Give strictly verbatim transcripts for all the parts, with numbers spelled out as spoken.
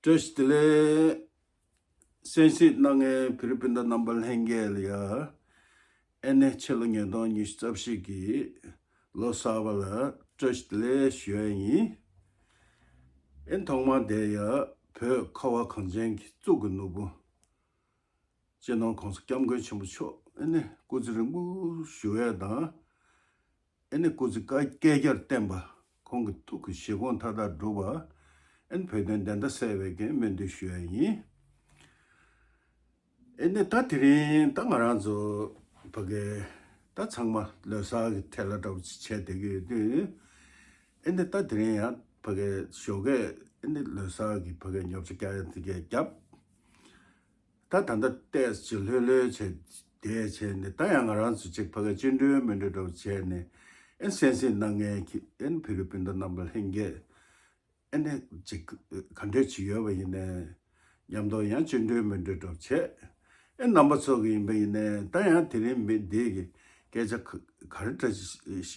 བཀྲ་ཤིས་བདེ་ལེགས། གསན་གཟིགས་གནང་མཁན་བོད་རིགས་སྤུན་ཟླ་རྣམ་པ་ལྷན་རྒྱས་ལ་ཡ། ཨེ་ནས་ཕྱི་ལོ་ཉིས་སྟོང་ཉི་ཤུ་རྩ་བཞི་གི་ལོ་གསར་པ་ལ་བཀྲ་ཤིས་བདེ་ལེགས་ཞུ་ཡ་ཡིན། ཨེ་ཐོག་མར་དེ་ཡ་བོད་ཁ་བ་གངས་ཅན་གྱི་གཙུག་གི་ནོར་བུ། སྤྱི་ནོར་༸གོང་ས་༸སྐྱབས་མགོན་ཆེན་པོ་མཆོག་ཨེ་ནས་སྐུ་ཚེ་རིང་པོ་བཞུགས་ཡ་དང་། ཨེ་ནི་སྐུ་ཚེ་བསྐལ་བསྐལ་བརྒྱར་བརྟན་པ། ཁོང་གི་ཐུགས་ཀྱི་བཞེད་དགོངས་མཐའ་དག་འགྲུབ་པ། ཨེ་ནི་བོད་དོན་བདེན་མཐའ་གསལ་བའི་གི་སྨོན་འདུན་ཞུ་ཡ་ཡིན། ཨེ་ནི་ད་དེ་རིང་ད་ང་རང་ཚོ་ཕ་གི་ད་ཚང་མ་ལོ་གསར་གྱི་ཐལ་བ་འདྲ་བོ་ཅིག་བྱས་བསྡད་ཀྱི་ཡོད་དུས། ཨེ་ནི་ད་དེ་རིང་ཡང་ཕ་གི་ཞོགས་ཀས་ཨེ་ནི་ལོ་གསར་གྱི་ཕ་གི་ཉོ་ཆ་རྒྱག་ཡ་དེ་གས་བརྒྱབ། ད་ད་ལྟ་ཏོག་ཙམ་ལྷོད་ལྷོད་བྱས་བསྡད་བྱས་ནས། ད་ཡང་ང་རང་ཚོ་ཅིག་ཕ་གི་སྤྱི་འགྲོའི་སྨོན་འདུན་འདྲ་བོ་བྱས་ནས། ཨེ་གསན་གཟིགས་གནང་མཁན་གྱི་ཨེ་བོད་རིགས་སྤུན་ཟླ་རྣམ་པ་ལྷན་རྒྱས་ཨེ་ནས་ཅིག་ག་འདྲས་ཅིག་ཡོད་པ་ཡིན་ནའི་མཉམ་དུ་ཡང་སྤྱི་འགྲོའི་སྨོན་འདུན་འདྲ་བོ་བྱས། ཨེ་རྣམ་པ་ཚོ་གི་ཡིན་པ་ཡིན་ནའི་ད་ཡང་དེ་རིང་མི་འདི་གི་སྐད་ཆ་ག་ག་རེ་འདྲ་ཅིག་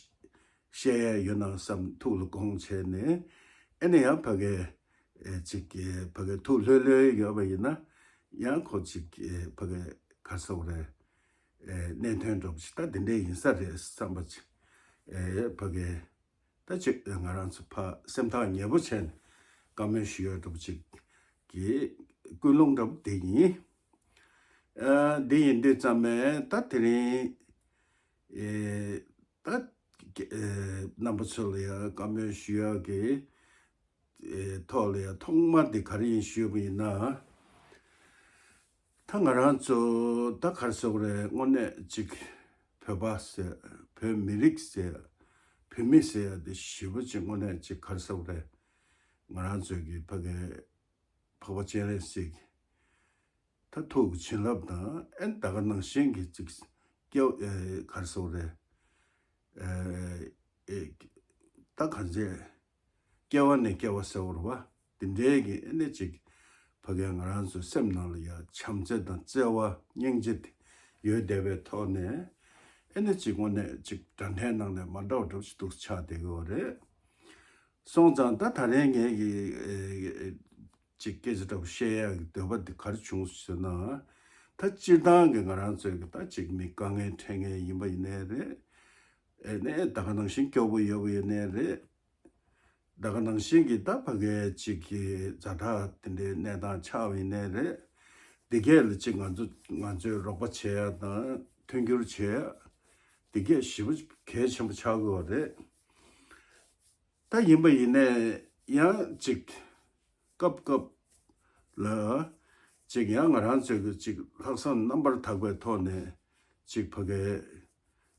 བཤད་ཡ་ཡོད་ན་བསམ་ཐུགས་ལ་དགོངས་བྱས་ནས། ཨེ་ནས་ཡང་ཕ་གི་ཨེ་ཅིག་གི་ཕ་གི་ཐུགས་ལྷོད་ལྷོད་ཡོད་པ་ཡིན་ན། ཡང་ཁོ་ཅིག་གི་ཕ་གི་ག་རེ་ཟེར་དགོས་རེད། ཨེ་གནད་དོན་འདྲ་པོ་ཅིག་ད་འདི་འདྲས་ཡིན་ས་རེད་བསམ་པ་ཅིག་ཨེ་ཕ་གི་ད་ཅིག་ང་རང་ཚོ་ཕ་སེམས་ཐག་ཉེ་པོ་བྱས་ནས་བཀའ་མོལ་ཞུ་ཡ་འདྲ་པོ་ཅིག་གི་ཀུན་སློང་འདྲ་པོ་དེ་ཡིན། ཨ་འདི་ཡིན་དུས་ཙམ་ནས་ད་དེ་རིང་ཨེ་ད་ཨེ་རྣམ་པ་ཚོ་ལ་ཡ་བཀའ་མོལ་ཞུ་ཡ་གི་ཨེ་ཐོག་ལ་ཡ་ཐོག་མ་འདི་ག་རེ་ཡིན་ཞུས་པ་ཡིན་ན། ད་ང་རང་ཚོ་ད་ག་རེ་ཟེར་དགོས་རེད། དངོས་གནས་ཅིག་བོད་པ་ཟེར། བོད་མི་རིགས་ཟེར། བོད་མི་ཟེར་ཡ་དེ་ཞེ་པོ་ཅིག་དངོས་གནས་ཅིག་ག་རེ་ཟེར་དགོས་རེད། ང་རང་ཚོའི་གི་ཕ་གི་འཕགས་པ་སྤྱན་རས་གཟིགས་ཀྱི་ད་ཐུགས་ཀྱི་བྱིན་རླབས་དང་། ཨེ་ད་ག་ནང་བཞིན་གྱི་ཅིག་སྐྱེ་ཨེ་ག་རེ་ཟེར་དགོས་རེད། ཨེ་ཨེ་ད་ག་ཚད་སྐྱེ་བ་ནས་སྐྱེ་བ་ཟེར་བ་རེད་པ། དེ་འདྲའི་གི་ཨེ་ནས་ཅིག་ཕ་གིའི་ང་རང་ཚོའི་སེམས་ནང་ལ་ཡ་བྱམས་བརྩེ་དང་བརྩེ་བ་སྙིང་རྗེ་དེ་ཡོད་བསྡད་པའི་ཐོག་ནས། ཨེ་ནས་ཅིག་དངོས་གནས་ཅིག་དགའ་ལྡན་ནང་ནས་མ་འདྲ་བ་འདྲ་བོ་ཞིག་འདུག་ཆགས་བསྡད་ཀྱི་ཡོད་རེད། སོང་ཙང་ད་ད་རེས་ངས་ཀྱི་ཨེ་ཅིག་སྐད་ཆ་འདྲ་པོ་བཤད་ཡག་གི་འདོད་པ་འདི་ག་རེ་བྱུང་ཟེར་ན། ད་སྤྱིར་བཏང་གི་ང་རང་ཚོའི་གི་ད་ཅིག་མི་དཀའ་ངལ་འཕྲད་མཁན་ཡིན་པ་ཡིན་ནའི་རེད། ཨེ་ནས་ད་ག་ནང་བཞིན་སྐྱོ་པོ་ཡོད་པ་ཡིན་ནའི་རེད། ད་ག་ནང་བཞིན་གྱི་ད་ཕ་གིའི་ཅིག་གི་ཛ་དྲག་དེ་འདྲའི་གནས་སྟངས་ཆགས་པ་ཡིན་ནའི་རེད། འདི་གས་ལ་ཅིག་ང་ཚོ་ང་ཚོས་རོགས་པ་བྱེད་ཡ་དང་མཐུན་འགྱུར་བྱེད་ཡ་འདི་གས་ཞེ་པོ་གལ་ཆེན་པོ་ཆགས་ཀྱི་ཡོད་རེད། ད་ཡིན་པ་ཡིན་ནའི་ཡང་ཅིག་སྐབས་སྐབས་ལ་ཅིག་ཡང་ང་རང་ཚོའི་གི་ཅིག་ལྷག་བསམ་རྣམ་པར་དག་པའི་ཐོག་ནས་ཅིག་ཕ་གིའི་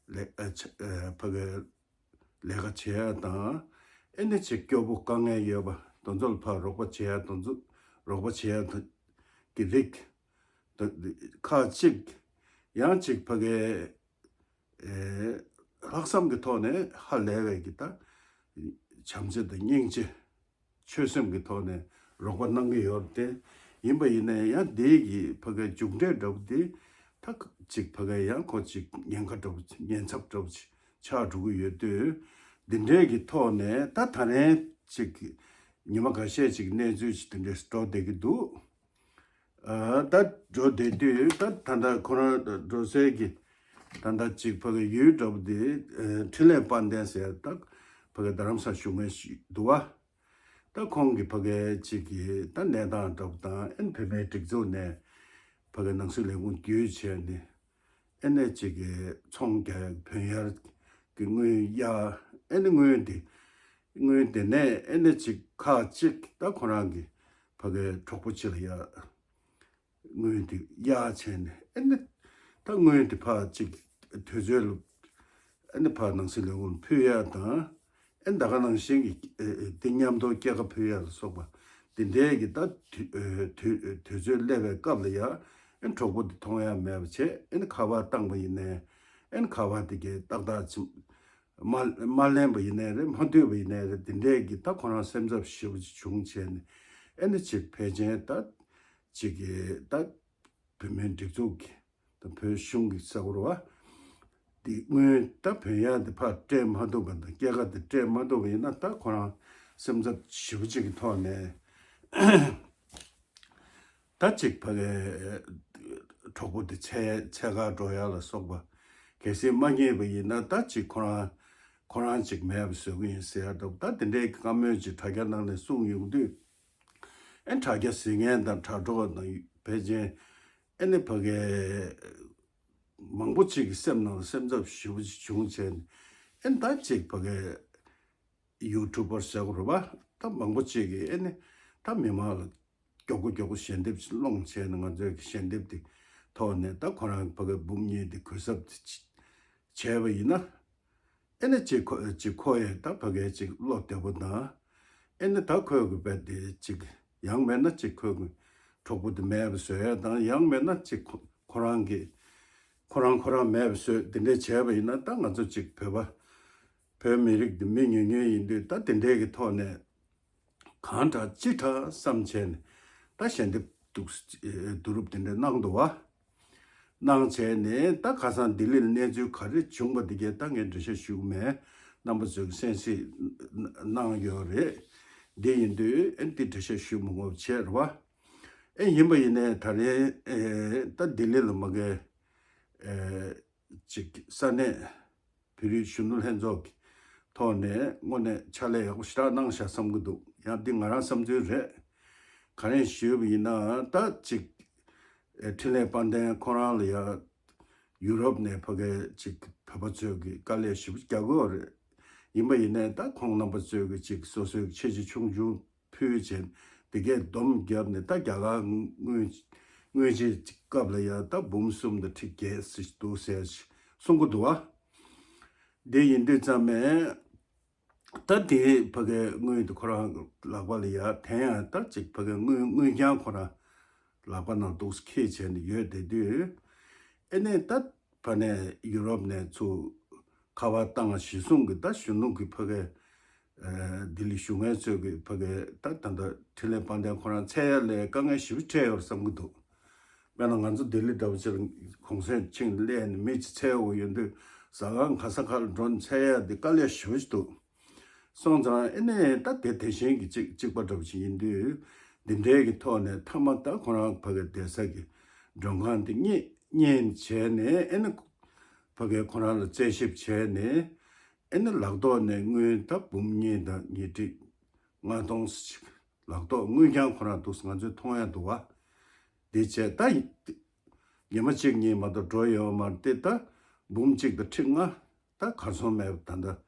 ལས་ཨ་ཆ་ཨ་ཕ་གིའི་ལས་ཀ་བྱེད་ཡ་དང་། ཨེ་ནས་ཅིག་སྐྱོ་པོ་དཀའ་ངལ་ཡོད་པ་དེ་ཚོ་ལ་ཕར་རོགས་པ་བྱེད་ཡ། དེ་ཚོ་རོགས་པ་བྱེད་ཡ་དང་གི་རིགས་ད་ཁག་ཅིག་ཡང་ཅིག་ཕ་གིའི་ཨེ་ལྷག་བསམ་གྱི་ཐོག་ནས་ཧ་ལས་པའི་གི་ད་བྱམས་བརྩེ་དང་སྙིང་རྗེ་ཆོད་སེམས་ཀྱི་ཐོག་ནས་རོགས་པ་གནང་གི་ཡོད་རེད་དེ། ཡིན་པ་ཡིན་ནའི་ཡང་འདི་གི་ཕ་གིའི་མཇུག་འབྲས་འདྲ་པོ་འདི་ད་ཅིག་ཕ་གིའི་ཡང་ཁོ་ཅིག་ཉེན་ཁ་འདྲ་པོ་ཉེན་ཚབས་འདྲ་པོ་ཅིག་ཆགས་འགྲོ་གི་ཡོད་དུས། འདི་འདྲའི་གི་ཐོག་ནས་ད་ད་རེས་ཅིག་ཉི་མ་ཁ་ཤས་ཅིག་གནས་ཚུལ་ཅིག་དེ་འདྲས་འགྲོ་བསྡད་ཀྱི་འདུག་ཨ་ད་འགྲོ་བསྡད་དུས་ད་ད་ལྟ་ཁོ་རང་འགྲོ་སའི་གི་ད་ལྟ་ཅིག་ཕ་གི་ཡུལ་འདྲ་པོ་དེ་ཨ་འཕྲིན་ལས་དཔལ་ལྡན་ཟེར་ད་ཕ་གི་རྡ་རམ་ས་བཞུགས་མཁན་ཞིག་འདུག་བ། ད་ཁོང་གི་ཕ་གི་ཅིག་གི་ད་གནས་སྟངས་འདྲ་པོ་དང་། ཨེ་ནས་བོད་མིའི་སྒྲིག་འཛུགས་ནས་ཕ་གི་ནང་སྲིད་ལས་ཁུངས་བརྒྱུད་བྱས་ནས། ཨེ་ནས་ཅིག་གི་ཚོང་རྒྱག་ཡག་བུན་གཡར་གྱི་དངུལ་གཡར། ཨེ་ནས་དངུལ་དེ་དངུལ་དེ་ནས་ཨེ་ནས་ཅིག་ཁག་ཅིག་ད་ཁོ་རང་གི་ཕ་གིའི་གྲོགས་པོ་ཅིག་ལ་ཡ་དངུལ་དེ་གཡར་བྱས་ནས། ཨེ་ནས་ད་དངུལ་དེ་ཕར་ཅིག་དུས་ཚོད་ལ་ཨེ་ནས་ཕར་ནང་སྲིད་ལས་ཁུངས་ལ་ཕུལ་ཡ་དང་། ཨེ་ད་ག་ནང་བཞིན་གྱི་ཨེ་ཨེ་དེ་མཉམ་དུ་སྐྱེད་ཀ་ཕུལ་ཡ་ལ་སོགས་པ་དེ་འདྲའི་གི་ད་དུས་ཨེ་དུས་དུས་ཚོད་སླེབས་པའི་སྐབས་ལ་ཡ། ཨེ་གྲོགས་པོ་དེ་མཐོང་ཡ་མེད་པ་བྱས། ཨེ་ཁ་པར་བཏང་པ་ཡིན་ནའི། ཨེ་ཁ་པར་དེ་གས་ཏག་ཏག་ཅིག་མ་མ་ལེན་པ་ཡིན་ནའི་རེད། མ་ཐུབ་པ་ཡིན་ནའི་རེད། དེ་འདྲའི་གི་ད་ཁོ་རང་སེམས་འཚབ་ཞེ་པོ་ཅིག་བྱུང་བྱས་ནས། ཨེ་ནས་ཅིག་ཕལ་ཆེར་ད་ཅིག་གི་ད་བོད་མིའི་སྒྲིག་འཛུགས་ཀྱི་དང་བོད་གཞུང་གི་ཟེར་དགོས་རེད་བ། དེ་དངུལ་ད་བུན་གཡར་དེ་ཕར་སྤྲད་མ་ཐུབ་པ་དང་། སྐྱེད་ཀ་དེ་སྤྲད་མ་ཐུབ་པ་ཡིན་ན། ད་ཁོ་རང་སེམས་འཚབ་ཞེ་པོ་ཅིག་གི་ཐོག་ནས་ ད་ཅིག་ཕ་གི་གྲོགས་པོ་དེ་འཚོལ་འཚོལ་གར་འགྲོ་ཡ་ལ་སོགས་པ་གལ་སྲིད་མ་རྙེད་པ་ཡིན་ན། ད་ཅིག་ཁོ་རང་ཁོ་རང་ཅིག་མེད་པ་བཟོ་གི་ཡིན་ཟེར་ཡ་འདྲ་པོ། ད་དེ་འདྲའི་བཀའ་མོལ་ཅིག་དྲ་རྒྱ་ནང་ནས་གསུངས་ཡོང་དུས། ཨེ་དྲ་རྒྱ་གཟིགས་མཁན་དང་དྲ་གྲོགས་དང་ཕལ་ཆེར་ཨེ་ནི་ཕ་གི་མང་པོ་ཅིག་གི་སེམས་ནང་ལ་སེམས་འཚབ་ཞེ་པོ་ཅིག་བྱུང་བྱས་ནས། ཨེ་ད་ཅིག་ཕ་གི་ཡུ་ཊུབ་པར་ཟེར་དགོས་རེད་པ། ད་མང་པོ་ཅིག་གིས་ཨེ་ནི་ད་མི་མང་ལ་མགྱོགས་པོ་མགྱོགས་པོ་ཞལ་འདེབས་ཅིག་སློང་བྱས་ནས། ང་ཚོའི་གི་ཞལ་འདེབས་དེ་ཐོག་ནས་ད་ཁོ་རང་ཕ་གི་འབུམ་གཉིས་དེ་གུས་ཞབས་དེ་བྱས་པ་ཡིན་ན། ཨེ་ནི་ཅིག་ཁོ་ཅིག་ཁོ་ཡས་ད་ཕ་གི་ཅིག་བློ་བདེ་པོ་དང་། ཨེ་ནི་ད་ཁོས་གི་རྦད་དེ་ཅིག་ཡང་མེད་ན་ཅིག་ཁོས་གི་གྲོགས་པོ་དེ་མེད་པ་བཟོ་ཡ་དང་། ཡང་མེད་ན་ཅིག་ཁོ་ཁོ་རང་གི་ཁོ་རང་ཁོ་རང་མེད་པ་བཟོས་དེ་འདྲས་བྱས་པ་ཡིན་ན། ད་ང་ཚོ་ཅིག་བོད་པ་བོད་མི་རིགས་འདི་མི་ཉུང་ཉུང་ཡིན་དུས། ད་དེ་འདྲས་ཀྱི་ཐོག་ནས་གང་དྲག་ཅི་དྲག་བསམ་བྱས་ནས་ད་ཞལ་འདེབས་འདུག་བསྡུ་རུབ་དེ་འདྲས་གནང་འདུག་པ། གནང་བྱས་ནས་ད་ཁ་སང་ལྡི་ལི་ལ་གནས་ཚུལ་ག་རེ་བྱུང་པ་འདི་གས་ད་ངས་འགྲེལ་བཤད་ཞུ་གི་མེད། རྣམ་པ་ཚོས་གསན་གཟིགས་གནང་ཡོད་རེད། འདི་ཡིན་དུས་ཨེ་འདི་འགྲེལ་བཤད་ཞུ་མི་དགོས་བྱས་རེད་པ། ཨེ་ཡིན་པ་ཡིན་ནའི་ད་རེས་ཨེ་ད་ལྡི་ལི་ལ་མ་གི་ཨེ་ཅིག་ས་གནས་བོད་རིགས་གཞོན་ནུ་ལྷན་ཚོགས་ཀྱི་ཐོག་ནས་དངོས་གནས་ཕྱག་ལས་ཡག་པོ་ཞེ་དྲག་གནང་ཤག་བསམ་གྱི་འདུག། ཡང་འདི་ང་རང་བསམ་ཚུལ་རེད། ག་རེ་ཞུས་པ་ཡིན་ན། ད་ཅིག་ཨེ་འཕྲིན་ལས་དཔལ་ལྡན་ཁོ་རང་ལ་ཡ་ཡུ་རོབ་ནས་ཕ་གི་ཅིག་བོད་པ་ཚོས་ཀྱི་དཀའ་ལས་ཞེ་པོ་རྒྱག་གི་ཡོད་རེད། ཡིན་པ་ཡིན་ནའི་ད་ཁོང་རྣམ་པ་ཚོས་ཀྱི་ཅིག་སོ་སོའི་ཆེ་ཆེ་ཆུང་ཆུང་ཕུལ་བྱས། དེ་གས་སྡོམ་བརྒྱབ་ནས་ད་རྒྱ་གར་དངུལ་དངུལ་ཆད་སྐབས་ལ་ཡ་ད་འབུམ་གསུམ་དང་ཁྲི་བརྒྱད་ཙམ་འདུག་ཟེར་གསུང་གི་འདུག་པ། དེ་ཡིན་དུས་ཙམ་པས་ད་དེ་ཕ་གིའི་དངུལ་དེ་ཁོ་རང་ལག་པ་ལ་ཡ་དེ་ཡང་ད་ཅིག་ཕ་གིའི་དངུལ་དངུལ་རྐྱང་ཁོ་རང་ལག་པ་ནང་འདུག་སེ་འཁྱེར་བྱས་ནས་ཡོད་བསྡད་དུས། ཨེ་ནས་ད་ཕ་ནས་ཡུ་རོབ་ནས་ཚུར་ཁ་པར་བཏང་། གཞི་བཟུང་གི་ད་གཞོན་ནུ་གི་ཕ་གི་ལྡི་ལི་བཞུགས་མཁན་ཚོས་ཀྱི་ཕ་གི་ད་ད་ལྟ་འཕྲིན་ལས་དཔལ་ལྡན་ཁོ་རང་འཚོལ་ཡ་ལ་དཀའ་ངལ་ཞེ་པོ་འཕྲད་ཡོད་རེད་བསམ་གྱི་འདུག། དཔེར་ན་ང་ཚོ་ལྡི་ལི་འདྲ་པོ་ཅིག་ལ་གུང་སེང་ཕྱིན་སླེབས་ནས་མི་ཅིག་འཚོལ་དགོས་ཡོང་དུས། ཟ་ཁང་ག་ས་ག་ལ་འགྲོ་འཚོལ་ཡ་འདི་དཀའ་ལས་ཞེ་པོ་ཅིག་འདུག། སོང་ཙང་ཨེ་ནས་ད་དེ་དེ་བཞིན་གྱི་གཅིག་གཅིག་པ་འདྲ་པོ་ཅིག་ཡིན་དུས། འདི་འདྲའི་གི་ཐོག་ནས་མཐའ་མ་ད་ཁོ་རང་ཕ་གི་བསྡད་ས་གི་མགྲོན་ཁང་དེ་རྙེད་རྙེད་བྱས་ནས། ཨེ་ནས་ཕ་གི་ཁོ་རང་ལ་རྩད་ཞིབ་བྱས་ནས། ཨེ་ནས་ལག་ཐོག་ནས་དངུལ་ད་འབུམ་གཉིས་དང་ཉིས་ཁྲི་ལྔ་སྟོང་ཅིག་ལག་ཐོག་དངུལ་རྐྱང་ཁོ་རང་འདུག་ང་ཚོས་མཐོང་ཡ་འདུག་པ། དེ་བྱས་ད་ཉི་མ་གཅིག་གཉིས་མ་གཏོགས་འགྲོ་ཡོད་མ་རེད་དེ། ད་འབུམ་གཅིག་དང་ཁྲི་ལྔ་ད་གར་སོང་མེད་པ། ད་ལྟ་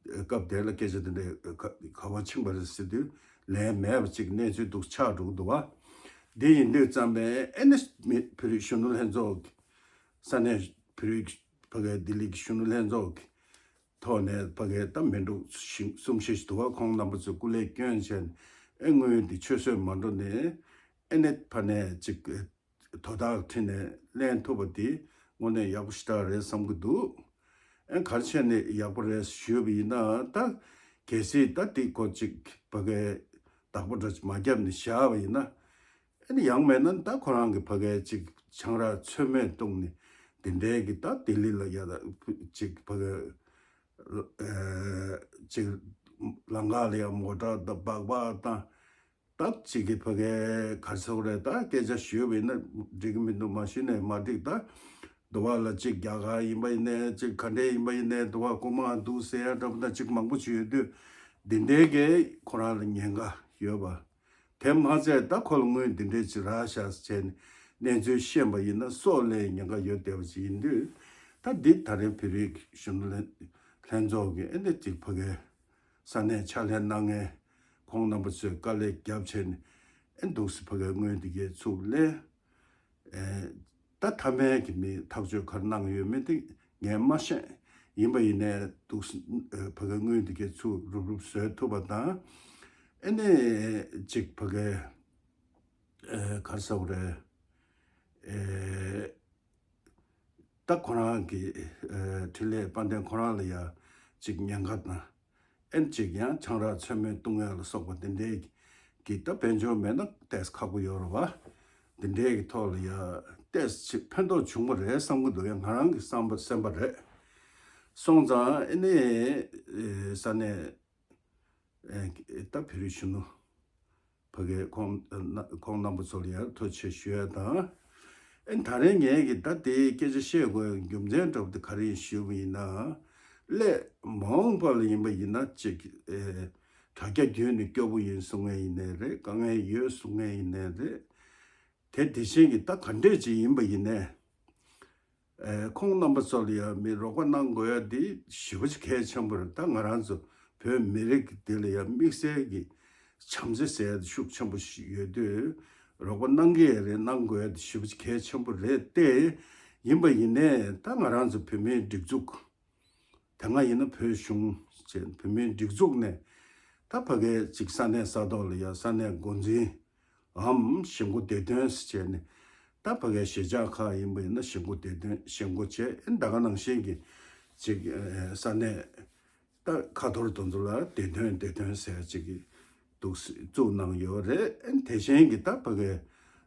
སྐབས་དེ་ལ་སྐད་ཆ་དེ་འདྲ་ག་ག་པར་ཕྱིན་པ་རེད་ཟེར་དུས་ལན་མེད་པ་ཅིག་གནས་ཚུལ་འདུག་ཆགས་འགྲོ་གི་འདུག་པ། འདི་ཡིན་དུས་ཙམ་པས་ཨེ་ནས་མི་བོད་རིགས་གཞོན་ནུ་ལྷན་ཚོགས་ཀྱི་ས་གནས་བོད་རིགས་ཕ་གི་ལྡི་ལི་གི་གཞོན་ནུ་ལྷན་ཚོགས་ཀྱི་ཐོག་ནས་ཕ་གི་ད་མི་འགྲོ་ཞིག་གསུམ་བཞི་ཞིག་འདུག་པ། ཁོང་རྣམ་པ་ཚོས་སྐུ་ལས་བསྐྱོན་བྱས་ནས་ཨེ་དངུལ་འདི་ཆུད་ཟོས་མ་འགྲོ་ནས། ཨེ་ནས་ཕ་ནས་ཅིག་དོ་བདག་ཁྲིད་ནས་ལེན་ཐུབ་པ་དེ་དངོས་གནས་ཡག་པོ་ཞེ་དྲག་རེད་བསམ་གྱི་འདུག། ཨེ་ག་རེ་བྱས་ནས་ཡག་པོ་རེད་ཞུས་པ་ཡིན་ན། ད་གལ་སྲིད་ད་དེ་ཁོ་ཅིག་ཕ་གིའི་བདག་པོ་འདྲ་ཅིག་མ་བརྒྱབ་ནས་བཞག་པ་ཡིན་ན། ཨེ་ནས་ཡང་མེད་ན་ད་ཁོ་རང་གི་ཕ་གིའི་ཅིག་ཆང་རག་ཚོད་མེད་བཏུང་ནས་དེ་འདྲའི་གི་ད་ལྡི་ལི་ལ་ཡ་ད་ཅིག་ཕ་གི་ཨེ་ཅིག་ལམ་ཁ་ལ་ཡ་མོ་ཊ་དང་སྦག་སྦག་དང་། ད་ཅིག་གི་ཕ་གིའི་ག་རེ་ཟེར་དགོས་རེད། ད་སྐད་ཆ་ཞུས་པ་ཡིན་ན་འགྲིག་གི་མི་འདུག། མ་ཞུས་ནས་མ་འགྲིག། ད་འདི་པ་ལ་ཅིག་རྒྱ་གར་ཡིན་པ་ཡིན་ནའི་ཅིག་ག་འདྲས་ཡིན་པ་ཡིན་ནའི་འདི་པ་རྐུ་མ་འདུག་ཟེར་ཡ་འདྲ་པོ་ད་ཅིག་མང་པོ་ཅིག་ཡོད་དུས། འདི་འདྲའི་གི་ཁོ་རང་ལ་ཉེན་ཁ་ཡོད་པ། དེ་མ་ཚད་ད་ཁོ་ལ་དངུལ་འདི་འདྲས་ཅིག་རག་ཤག་ཟེར་ནས་གནས་ཚུལ་ཤེས་པ་ཡིན་ན་སྲོག་ལ་ཉེན་ཁ་ཡོད་བསྡད་པ་ཅིག་ཡིན་དུས། ད་འདི་ད་རེས་བོད་རིགས་གཞོན་ནུ་ལྷན་ལྷན་ཚོགས་ཀྱི་ཨེ་འདི་ཅིག་ཕ་གིའི་ས་གནས་ཕྱག་ལས་གནང་མཁན་ཁོང་རྣམ་པ་ཚོས་དཀའ་ལས་བརྒྱབ་བྱས་ནས་ཨེ་འདུག་སེ་ཕ་གིའི་དངུལ་འདི་གའི་ཚུར་ལེན། ཨེ་ད་མཐའ་མའི་གི་མི་ཐག་གཅོད་ག་རེ་གནང་ཡོད་མེད་དེ་ངས་མ་ཤེས། ཡིན་པ་ཡིན་ནའི་འདུག་སེ་ཨེ་ཕ་གིའི་དངུལ་འདི་གའི་ཚུར་རུབ་རུབ་བཟོ་ཐུབ་པ་དང་། ཨེ་ནས་ཅིག་ཕ་གིའི་ཨེ་ག་རེ་ཟེར་དགོས་རེད། ཨེ། ད་ཁོ་རང་གི་ཨེ་འཕྲིན་ལས་དཔལ་ལྡན་ཁོ་རང་ལ་ཡ་ཅིག་ཉེན་ཁ་དང་། ཨེ་ཅིག་ཡང་ཆང་རག་ཚོད་མེད་བཏུང་ཡ་ལ་སོགས་པ་འདི་འདྲའི་གི་ད་དཔལ་འབྱོར་མེད་ན་ཏོག་ཙམ་ཁག་པོ་ཡོད་རེད་པ། འདི་འདྲའི་གི་ཐོག་ལ་ཡ་ཏོག་ཙམ་ཕན་ཐོགས་བྱུང་བ་རེད་བསམ་གི་འདུག། ཡ་ང་རང་གི་བསམ་པ་སེམས་པ་རེད། སོང་ཙང་ཨེ་ནས་ཨེ་ས་གནས་ཨེ་ད་བོད་རིགས་གཞོན་ནུ་ ཕ་གི་ཁོང་ཁོང་རྣམ་པ་ཚོ་ལ་ཡང་ཐུགས་རྗེ་ཆེ་ཞུ་ཡ་དང་། ཨེ་ད་རེས་ངས་ཀྱི་ད་དེའི་སྐད་ཆ་བཤད་དགོས་རྒྱུ་མཚན་འདྲ་པོ་དེ་ག་རེ་ཡིན་ཞུས་པ་ཡིན་ན། སླད་མ་འོངས་པ་ལ་ཡིན་པ་ཡིན་ན་ཅིག་ཨེ་དྲ་རྒྱ་བརྒྱུད་ནས་སྐྱོ་པོ་ཡིན་གསུང་མཁན་ཡིན་ནའི་རེད། དཀའ་ངལ་ཡོད་གསུང་མཁན་ཡིན་ནའི་རེད། དེ་དེ་བཞིན་གྱི་ད་ག་འདྲས་ཅིག་ཡིན་པ་ཡིན་ནའི། ཨེ་ཁོང་རྣམ་པ་ཚོ་ལ་ཡང་མི་རོགས་པ་གནང་དགོས་ཡ་འདི་ཞེ་པོ་ཅིག་གལ་ཆེན་པོ་རེད། ད་ང་རང་ཚོ་བོད་མི་རིགས་ཀྱི་འདི་ལ་ཡང་དམིགས་བསལ་གྱི་བྱམས་བརྩེ་ཟེར་ཡ་དེ་ཤུགས་ཆེན་པོ་ཞིག་ཡོད་དུས། རོགས་པ་གནང་གི་ཡ་རེད། གནང་དགོས་ཡ་དེ་ཞེ་པོ་ཅིག་གལ་ཆེན་པོ་རེད་དེ། ཡིན་པ་ཡིན་ནའི་ད་ང་རང་ཚོ་བོད་མིའི་སྒྲིག་འཛུགས་དེ་སྔ་ཡིན་ན་བོད་གཞུང་བྱས་བོད་མིའི་སྒྲིག་འཛུགས་ནས་ད་ཕ་གིའི་ཅིག་ས་གནས་ས་ཐོག་ལ་ཡ་ས་གནས་འགོ་འཛིན་འམ་གཞིས་འགོ་བདེ་དོན་ཟེར་བྱས་ནས། ད་ཕ་གིའི་གཞིས་ཆགས་ཁག་ཡིན་པ་ཡིན་ན་གཞིས་འགོ་བདེ་དོན་གཞིས་འགོ་བྱས། ཨེ་ད་ག་ནང་བཞིན་གྱི་ཅིག་ཨེ་ས་གནས་ད་ཁ་ཐོར་དེ་ཚོ་ལ་བདེ་དོན་བདེ་དོན་ཟེར་ཅིག་གི་འདུག་བཙུགས་གནང་ཡོད་རེད། ཨེ་དེ་བཞིན་གྱི་ད་ཕ་གིའི་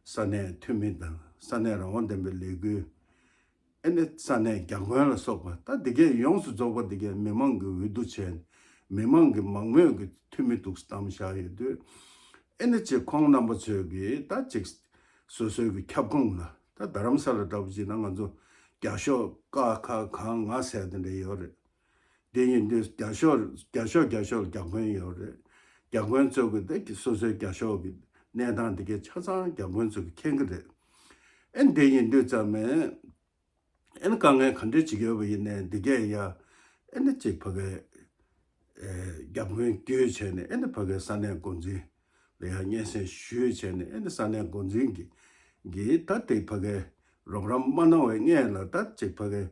ས་གནས་འཐུས་མི་དང་ས་གནས་རང་དབང་ལྡན་པའི་ལས་འགུལ། ཨེ་ནི་ས་གནས་བརྒྱ་དཔོན་ལ་སོགས་པ་ད་འདི་གས་ཡོངས་སུ་རྫོགས་པ་འདི་གས་མི་མང་གི་འོས་བསྡུ་བྱས་ནས་མི་མང་གི་མང་མོས་ཀྱི་འཐུས་མི་འདུག་བདམས་བཞག་ཡོད་དུས། ཨེ་ནི་ཅིག་ཁོང་རྣམ་པ་ཚོས་ཀྱིས་ད་ཅིག་སོ་སོའི་གི་ཁྱབ་ཁོངས་ལ་ད་རྡ་རམ་ས་ལ་འདྲ་པོ་ཅིག་ན་ང་ཚོ་བརྒྱ་ཤོག་ཀ་ཁ་གང་ང་ཟེར་དེ་འདྲ་ཡོད་རེད། དེ་ཡིན་དུས་བརྒྱ་ཤོག་བརྒྱ་ཤོག་བརྒྱ་ཤོག་ལ་བརྒྱ་དཔོན་ཡོད་རེད། བརྒྱ་དཔོན་ཚོ་གི་ད་སོ་སོའི་བརྒྱ་ཤོག་གི་གནས་སྟངས་འདི་གས་ཆ་ཚང་བརྒྱ་དཔོན་ཚོ་གི་མཁྱེན་གི་རེད། ཨེ་དེ་ཡིན་དུས་ཙམ་ནས། ཨེ་ནི་དཀའ་ངལ་ག་འདྲས་ཅིག་ཡོད་པ་ཡིན་ནའི་འདི་གས་ཡ། ཨེ་ནི་ཅིག་ཕ་གིའི་ཨེ་བརྒྱ་དཔོན་བརྒྱུད་བྱས་ནས་ཨེ་ནི་ཕ་གིའི་ས་གནས་འགོ་འཛིན་ལ་ཡ་སྙན་སེང་ཞུས་བྱས་ནས། ཨེ་ནི་ས་གནས་འགོ་འཛིན་གྱི་གི་ད་དེ་ཕ་གིའི་རོགས་རམ་མ་གནང་བའི་སྔོན་ལ་ད་ཅིག་ཕ་གིའི་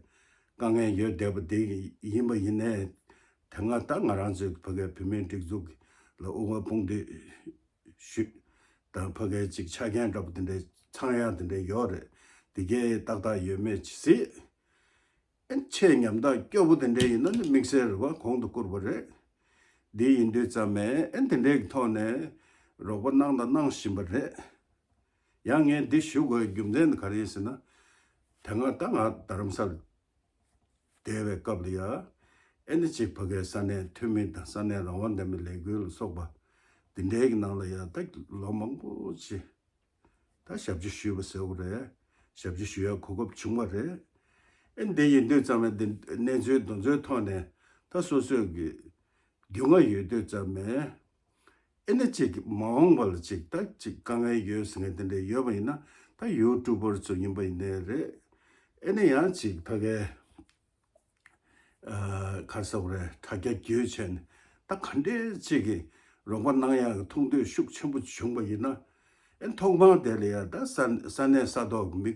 དཀའ་ངལ་ཡོད་བསྡད་པ་དེ་ཡིན་པ་ཡིན་ནའི། དེ་སྔ་ད་ང་རང་ཚོའི་ཕ་གིའི་བོད་མིའི་སྒྲིག་འཛུགས་ལ་དབུ་འཕང་དཔུང་འདེགས་ཞུས་དང་ཕ་གིའི་ཅིག་ཆ་རྐྱེན་འདྲ་པོ་དེ་འདྲའི་ཚང་ཡག་དེ་འདྲའི་ཡོད་རེད། དེ་གས་ཏག་ཏག་ཡོད་མེད་ཅི་སྲིད། ཨེ་ཆེས་ཉམ་ཐག་སྐྱོ་པོ་དེ་འདྲའི་ཡིན་ན་ནི་དམིགས་བསལ་རེ་བ་གོང་དུ་བཀུར་བ་རེད། འདི་ཡིན་དུས་ཙམ་ནས་ཨེ་དེ་འདྲའི་གི་ཐོག་ནས་རོགས་པ་གནང་དང་གནང་བཞིན་པ་རེད། ཡང་ངས་འདི་ཞུ་དགོས་རྒྱུ་མཚན་ནི་ག་རེ་ཡིན་ཟེར་ན། དེ་སྔ་ད་ང་རྡ་རམ་ས་ལ་བསྡད་པའི་སྐབས་ལ་ཡ། ཨེ་ནི་ཅིག་ཕ་གིའི་ས་གནས་འཐུས་མི་དང་ས་གནས་རང་དབང་ལྡན་པའི་ལས་འགུལ་ལ་སོགས་པ་འདི་འདྲའི་གི་ནང་ལ་ཡ་ད་ལོ་མང་པོ་ཅིག་ད་ཞབས་ཕྱི་ཞུས་པ་ཟེར་བ་རེད། ཞབས་ཕྱི་ཞུ་ཡ་གོ་སྐབས་བྱུང་བ་རེད། ཨེ་འདི་ཡིན་དུས་ཙམ་ནས་འདི་གནས་ཚུལ་དེ་ཚོའི་ཐོག་ནས་ད་སོ་སོས་གི་རྒྱུས་མངའ་ཡོད་དུས་ཙམ་ནས། ཨེ་ནི་ཅིག་མ་འོངས་པ་ལ་ཅིག་ད་ཅིག་དཀའ་ངལ་ཡོད་ཟེར་མཁན་དེ་འདྲ་ཡོད་པ་ཡིན་ན། ད་ཡུ་ཊུབ་པར་ཚོ་ཡིན་པ་ཡིན་ནའི་རེད། ཨེ་ནི་ཡང་ཅིག་ཕ་གིའི་ཨ་ག་རེ་ཟེར་དགོས་རེད། དྲ་རྒྱ་བརྒྱུད་བྱས་ནས་ད་ག་འདྲས་ཅིག་གི་རོགས་པ་གནང་ཡག་གི་ཐུགས་འདོད་ཤུགས་ཆེན་པོ་བྱུང་བ་ཡིན་ན། ཨེ་ཐོག་མར་དེ་ལ་ཡ་ད་ས་ས་གནས་ས་ཐོག་གི་མི་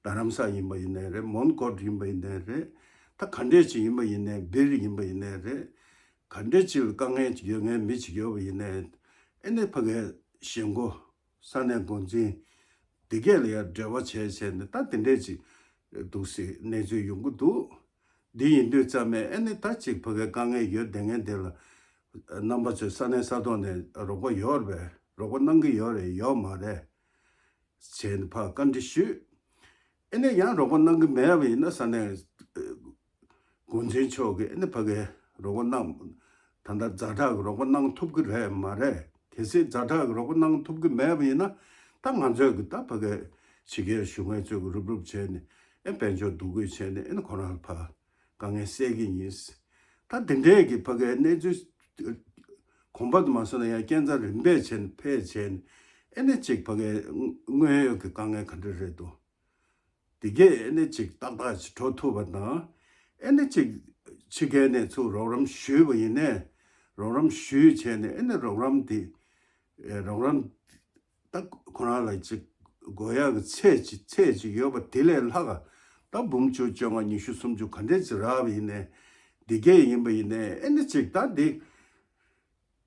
རྡ་རམ་ས་ཡིན་པ་ཡིན་ནའི་རེད། མོན་གྷོ་ཡིན་པ་ཡིན་ནའི་རེད། ད་ག་འདྲས་ཅིག་ཡིན་པ་ཡིན་ནའི་སྦིར་ཡིན་པ་ཡིན་ནའི་རེད། ག་འདྲས་ཅིག་ལ་དཀའ་ངལ་ཅིག་ཡོད་མཁན་མི་ཅིག་ཡོད་པ་ཡིན་ནའི། ཨེ་ནི་ཕ་གིའི་གཞིས་འགོ་ས་གནས་འགོ་འཛིན་འདི་གས་ལ་ཡང་འབྲེལ་བ་བྱས་བྱས་ནས་ད་དེ་འདྲས་ཅིག་འདུག་སེ་གནས་ཚུལ་ཡོང་གི་འདུག་འདི་ཡིན་དུས་ཙམ་ནས་ཨེ་ནི་ད་ཅིག་ཕ་གིའི་དཀའ་ངལ་ཡོད་བསྡད་མཁན་དེ་ལ་རྣམ་པ་ཚོས་ས་གནས་ས་ཐོག་ནས་རོགས་པ་ཡོད་རེད་པས། རོགས་པ་གནང་གི་ཡོད་རེད་ཡོད་མ་རེད། བྱས་ནས་ཕར་བཀའ་འདྲི་ཞུས། ཨེ་ནས་ཡང་རོགས་པ་གནང་གི་མེད་པ་ཡིན་ན་ས་གནས་འགོ་འཛིན་མཆོག་གིས་ཨེ་ནས་ཕ་གིའི་རོགས་པ་གནང་། ད་ལྟ་ཛ་དྲག་གི་རོགས་པ་གནང་ཐུབ་ཀྱི་རེད་མ་རེད། གལ་སྲིད་ཛ་དྲག་གི་རོགས་པ་གནང་ཐུབ་ཀྱི་མེད་པ་ཡིན་ན། ད་ང་ཚོས་ཀྱི་ད་ཕ་གིའི་ཕྱི་རྒྱལ་གཞུང་ངལ་ཚོས་ཀྱི་རུབ་རུབ་བྱས་ནས་ཨེ་དཔལ་འབྱོར་འདུ་འགོད་བྱས་ནས་ཨེ་ནས་ཁོ་རང་ལ་ཕར་དཀའ་ངལ་སེལ་གྱི་ཡིན། ད་དེ་འདྲའི་གི་ཕ་གིའི་གནས་ཚུལ་གོམ་པ་དུ་མ་སོང་ན་ཡང་རྐྱེན་རྩ་རིམ་པས་བྱས་ནས་འཕེལ་བྱས་ནས་ཨེ་ནས་ཅིག་ཕ་གིའི་དངོས་ཡོད་ཀྱི་དཀའ་ངལ་ག་འདྲ་རེད་འདུག་དེ་གས་ཨེ་ནས་ཅིག་ཏག་ཏག་ཅིག་གྲོལ་ཐུབ་པ་དང་། ཨེ་ནས་ཅིག་ཕྱི་རྒྱལ་ནས་ཚུར་རོགས་རམ་ཞུས་པ་ཡིན་ནའི། རོགས་རམ་ཞུས་བྱས་ནས་ཨེ་ནས་རོགས་རམ་དེ་ཨེ་རོགས་རམ་ད་ཁོ་རང་ལ་ཅིག་དགོས་ཡག་གི་ཚད་ཅིག་ཚད་ཅིག་ཡོད་པ་དེ་ལས་ལྷག་ག་ད་འབུམ་བཅུ་བཅོ་ལྔ་ཉི་ཤུ་སུམ་ཅུ་ག་འདྲས་ཅིག་རག་པ་ཡིན་ནའི། འདི་གས་ཡིན་པ་ཡིན་ནའི་ཨེ་ནས་ཅིག་ད་འདི་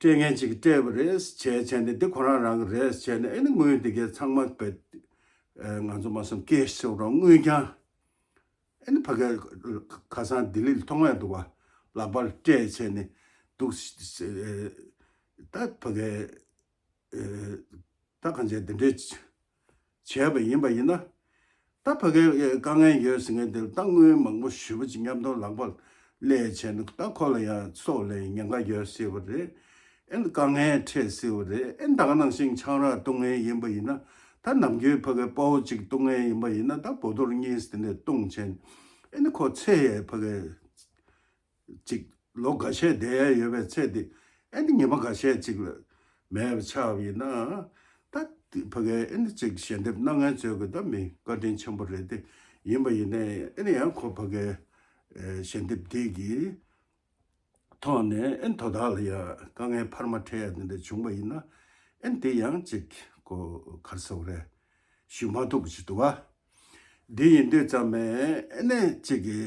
སྤྲད་མཁན་ཅིག་སྤྲད་པ་རེད་བྱས་བྱས་ནས་འདི་ཁོ་རང་རང་གི་རེད་བྱས་ནས་ཨེ་ནས་དངུལ་འདི་གས་ཚང་མ་བེད་ང་ཚོ་མ་སོང་ཀེ་ཤི་ཟེར་བ་རང་དངུལ་རྐྱང་ཨེ་ནས་ཕ་གིའི་ཁ་སང་ལྡི་ལི་ལ་མཐོང་ཡ་འདུག་བ། ལག་པར་སྤྲད་བྱས་ནས་འདུག་ད་ཕ་གིའི་ད་གང་བྱས་འདི་འདྲས་བྱས་པ་ཡིན་པ་ཡིན་ན། ད་ཕ་གིའི་དཀའ་ངལ་ཡོད་ཟེར་མཁན་དེ་ལ་ད་དངུལ་མང་པོ་ཞེ་པོ་ཅིག་མཉམ་དུ་ལག་པར་སླེབས་བྱས་ནས་ད་ཁོ་ལ་ཡང་སྲོག་ལ་ཡང་ཉེན་ཁ་ཡོད་སྲིད་པ་རེད། ཨེ་ནི་དཀའ་ངལ་འཕྲད་སྲིད་པ་རེད། ཨེ་ནི་ད་ག་ནང་བཞིན་ཆང་རག་བཏུང་མཁན་ཡིན་པ་ཡིན་ན། ད་ནམ་རྒྱུན་ཕ་གི་དཔའ་བོ་གཅིག་བཏུང་མཁན་ཡིན་པ་ཡིན་ན། ད་བོ་ཏོལ་གཉིས་དེ་འདྲས་བཏུང་བྱས་ནས། ཨེ་ནི་ཁོ་ཚེ་ཡས་ཕ་གི་གཅིག་ལོ་འགའ་ཤས་བསྡད་ཡས་ཡོད་པའི་ཚེ་དེ། ཨེ་ནི་ཉི་མ་འགའ་ཤས་གཅིག་ལ་མེད་པ་ཆགས་པ་ཡིན་ན། ད་ཕ་གི་ཨེ་ནི་གཅིག་ཞལ་འདེབས་གནང་མཁན་ཚོའི་གི་ད་མི་བཀའ་དྲིན་ཆེན་པོ་རེད། དེ་ཡིན་པ་ཡིན་ནའི་ཨེ་ནི་ཡང་ཁོ་ཕ་གི་ཨེ་ཞལ་འདེབས་འདི་གི་ཐོག་ནས་ཨེ་ནི་དོ་བདག་ལ་ཡ་དཀའ་ངལ་འཕར་མ་འཕྲད་ཡ་དེ་འདྲ་བྱུང་པ་ཡིན་ན། ཨེ་ནི་དེ་ཡང་གཅིག་ཁོ་ག་རེ་ཟེར་དགོས་རེད། ཞུ་མ་ཐུབ་ཀྱི་འདུག་བ། འདི་ཡིན་དུས་ཙམ་ནས་ཨེ་ནི་གཅིག་གི་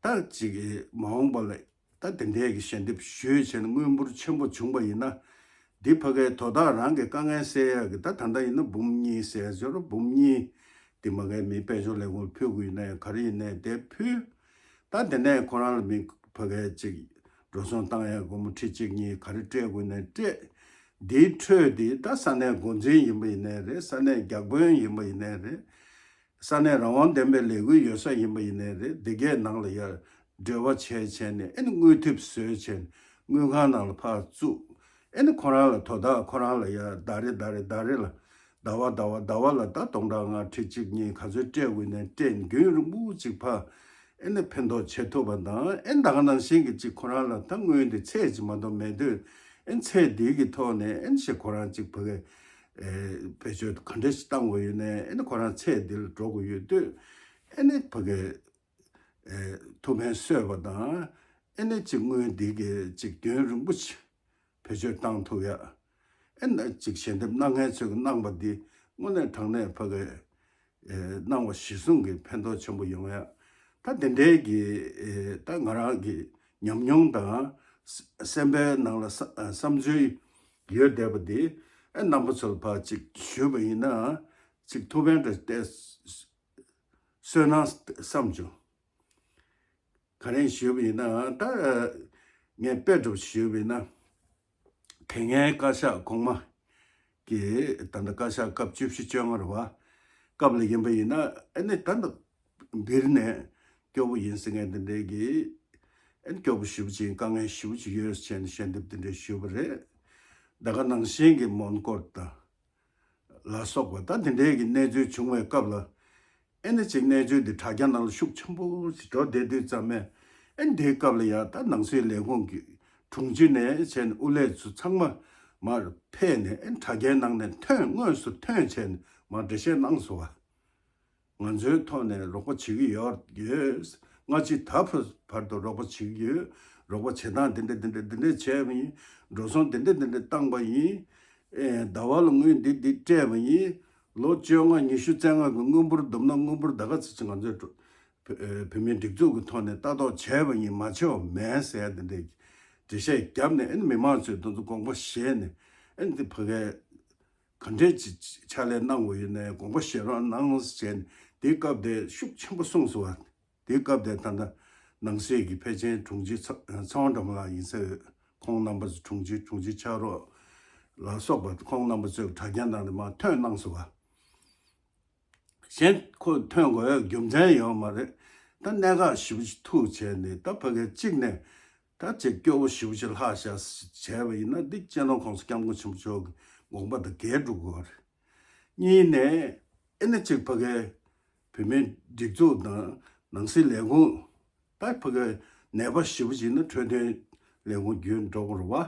ད་གཅིག་གི་མ་འོངས་པ་ལ་ད་དེ་འདྲའི་གི་ཞལ་འདེབས་ཞུས་བྱས་ནས་དངུལ་འབོར་ཆེན་པོ་བྱུང་པ་ཡིན་ན། འདི་ཕ་གའི་དོ་བདག་རང་གི་དཀའ་ངལ་སེལ་ཡག་གི། ད་ད་ལྟ་ཡིན་ན་འབུམ་གཉིས་ཟེར་ཡག་ཅོ་རོ། འབུམ་གཉིས་འདི་མ་གའི་མི་དཔལ་འབྱོར་ལས་ཁུངས་ལ་ཕུལ་དགོས་ཡིན་ན་ཡང་ག་རེ་ཡིན་ནའི་དེ་ཕུལ། ད་དེ་ནས་ཁོ་རང་ལ་མི་ཕ་གའི་གཅིག་འགྲོ་སོང་བཏང་ཡག་སྒོར་མོ་ཁྲི་གཅིག་གཉིས་ག་རེ་སྤྲད་དགོས་ནའི་སྤྲད། འདིའི་ཁྲོད་དེ་ད་ས་གནས་འགོ་འཛིན་ཡིན་པ་ཡིན་ནའི་རེད། ས་གནས་བརྒྱ་དཔོན་ཡིན་པ་ཡིན་ནའི་རེད། ས་གནས་རང་དབང་ལྡན་པའི་ལས་འགུལ་ཡོད་ས་ཡིན་པ་ཡིན་ནའི་རེད། འདི་གའི་ནང་ལ་ཡར་འབྲེལ་བ་བྱས་བྱས་ནས། ཨེ་ནི་དངུལ་ཐེབས་བཟོས་བྱས་ནས་དངུལ་ཁང་ནང་ལ་ཕར་བཙུགས། ཨེ་ནི་ཁོ་རང་ལ་དོ་བདག་ཁོ་རང་ལ་ཡར་ཟླ་རེ་ཟླ་རེ་ཟླ་རེ་ལ། ཟླ་བ་ཟླ་བ་ཟླ་བ་ལ་ད་སྟོང་ཕྲག་ལྔ་ཁྲི་གཅིག་གཉིས་ག་ཚོད་སྤྲད་དགོས་ནའི་སྤྲད། རྒྱུན་རིང་པོ་ཅིག་ཕར་ཨེ་ནི་ཕན་ཐོགས་བྱེད་ཐུབ་པ་དང་། ཨེ་ནི་ད་ག་ནང་བཞིན་གྱི་ཅིག་ཁོ་རང་ལ་ད་དངུལ་འདི་ཚད་ཅིག་མ་གཏོགས་མེད་དུས། ཨེ་ནི་ཚད་འདི་གི་ཐོག་ནས་ཨེ་ནི་ཞེ་ཁོ་རང་ཅིག་ཕ་གི་ཨེ་བེད་སྤྱོད་ག་འདྲ་ཞིག་བཏང་དགོས་ཡོད་ནའི། ཨེ་ནི་ཁོ་རང་ཚད་འདི་ལ་འགྲོ་དགོས་ཡོད་དུས། ཨེ་ནི་ཕ་གི་ཨེ་ཐུགས་ཕན་གསོས་པ་དང་། ཨེ་ནི་ཅིག་དངུལ་འདི་གི་ཅིག་རྒྱུན་རིང་པོ་ཞིག་བེད་སྤྱོད་བཏང་ཐུབ་ཡ། ཨེ་ནི་ཅིག་ཞལ་འདེབས་གནང་མཁན་ཚོས་གནང་པ་འདི་དངོས་གནས་དྲང་གནས་ཕ་གི་ཨེ་གནང་བ་གཞི་བཟུང་གི་ཕན་ཐོགས་ཆེན་པོ་ཡོང་ཡ། ད་དེ་འདྲའི་གི་ཨེ་ད་ང་རང་གི་ཉམས་མྱོང་དང་སེམས་པའི་ནང་ལ་བསམ་ཚུལ་ཡོད་བསྡད་པ་འདི། ཨེ་རྣམ་པ་ཚོར་ཕར་ཅིག་ཞུས་པ་ཡིན་ན་ཅིག་ཐུགས་ཕན་འདྲ་བསྟན་གསོས་ན་བསམ་བྱུང་། ག་རེ་ཞུས་པ་ཡིན་ན། ད་ངས་དཔེ་སྒྲུབ་ཞུས་པ་ཡིན་ན། དེ་སྔའི་བཀའ་ཤག་གོང་མ་གི་ད་ལྟ་བཀའ་ཤག་སྐབས་བཅུ་བཞི་བཅོ་ལྔ་རེད་བ། སྐབས་ལ་ཡིན་པ་ཡིན་ན། ཨེ་ནི་ད་ལྟ་སྦིར་ནས་སྐྱོ་པོ་ཡིན་ཟེར་མཁན་དེ་འདྲའི་གི། ཨེ་ནི་སྐྱོ་པོ་ཞེ་པོ་ཅིག་དཀའ་ངལ་ཞེ་པོ་ཅིག་ཡོད་ཟེར་ནས་ཞལ་འདེབས་དེ་འདྲ་ཞུས་པ་རེད། ད་ག་ནང་བཞིན་གྱི་མོན་གྷོ་དང་ལ་སོགས་པ་ད་དེ་འདྲའི་གི་གནས་ཚུལ་བྱུང་བའི་སྐབས་ལ། ཨེ་ནི་ཅིག་གནས་ཚུལ་འདི་དྲ་རྒྱ་ནང་ལ་ཤུགས་ཆེན་པོ་ཞིག་འགྲོ་བསྡད་དུས་ཙམ་ནས། ཨེ་ནི་དེའི་སྐབས་ལ་ཡང་ད་ནང་སྲིད་ལས་ཁུངས་ཀྱི་དྲུང་ཆེ་ནས་བྱས་ནས་དབུ་ལས་ཚོ་ཚང་མ་མར་ཕེབས་ནས། ཨེ་ནི་དྲ་རྒྱའི་ནང་ནས་ཐོན། དངོས་སུ་ཐོན་བྱས་ནས་མར་འགྲེལ་བཤད་གནང་སོང་བ། ང་ཚོའི་ཐོག་ནས་རོགས་པ་བྱེད་ཀྱི་ཡོད། ཡོད། སྔ་ཕྱི་ད་བར་དུ་རོགས་པ་བྱེད་ཀྱི་ཡོད། རོགས་པ་བྱེད་སྟངས་འདི་འདྲ་འདི་འདྲ་འདི་འདྲ་བྱས་པ་ཡིན། འགྲོ་སོང་འདི་འདྲ་འདི་འདྲ་བཏང་པ་ཡིན། ཨེ་ཟླ་བ་ལ་དངུལ་འདི་འདི་སྤྲད་པ་ཡིན། ལོ་བཅོ་ལྔ་ཉི་ཤུ་རྩ་ལྔ་གི་དངུལ་འབོར་བསྡོམས་ན། དངུལ་འབོར་ད་ག་ཚོད་ཅིག་ང་ཚོའི་བོད་བོད་མིའི་སྒྲིག་འཛུགས་ཀྱི་ཐོག་ནས་ལྟ་རྟོག་བྱས་པ་ཡིན། མ་བྱས་པ་མེད་ཟེར་ཡ་འདི་འདྲའི་འགྲེལ་བཤད་བརྒྱབ་ནས། ཨེ་ནི་མི་མང་ཚོས་དེ་ཚོ་དགོངས་པ་བཞེས་ནས། ཨེ་ནི་འདི་ཕ་གའི་ག་འདྲས་ཅིག་ཕྱག་ལས་གནང་དགོས་ཡོད་ནའི་དགོངས་པ་བཞེས་རོགས་གནང་ཟེར་ནས། དེའི་སྐབས་དེ་ཤུགས་ཆེན་པོ་གསུངས་སོང་བ། དེའི་སྐབས་དེ་ད་ལྟ་ནང་སྲིད་ཀྱི་ཕལ་ཆེར་དྲུང་ཆེ་ཚ་ཚེ་དབང་སྒྲོལ་མ་ལགས་ཡིན་ས་ཡོད། ཁོང་རྣམ་པ་ཚོ་དྲུང་ཆེ་དྲུང་ཆེ་ཕྱག་རོགས་ལ་སོགས་པ་ཁོང་རྣམ་པ་ཚོས་དྲ་རྒྱ་ནང་ནས་མར་ཐོན་གནང་སོང་བ། གཞན་ཁོ་ཐོན་དགོས་ཡ་རྒྱུ་མཚན་ཡོད་མ་རེད། ད་གནད་འགག་ཞེ་པོ་ཅིག་ཐུག་བྱས་ནས། ད་ཕ་གི་གཅིག་ནས་ད་ཅིག་སྐྱོ་བོ་ཞེ་པོ་ཅིག་ལྷག་བཞག་བྱས་པ་ཡིན་ན། འདི་སྤྱི་ནོར་༸གོང་ས་༸སྐྱབས་མགོན་ཆེན་པོ་མཆོག་གི་དགོངས་པ་དང་འགལ་འགྲོ་གི་རེད། གཉིས་ནས་ཨེ་ནི་ཅིག་ཕ་གི་བོད་མིའི་སྒྲིག་འཛུགས་དང་ནང་སྲིད་ལས་ཁུངས། ད་ཕ་གི་ནད་པ་ཞེ་པོ་ཅིག་ཡིན་ན་འཕྲོད་བསྟེན་ལས་ཁུངས་བརྒྱུད་འགྲོ་དགོས་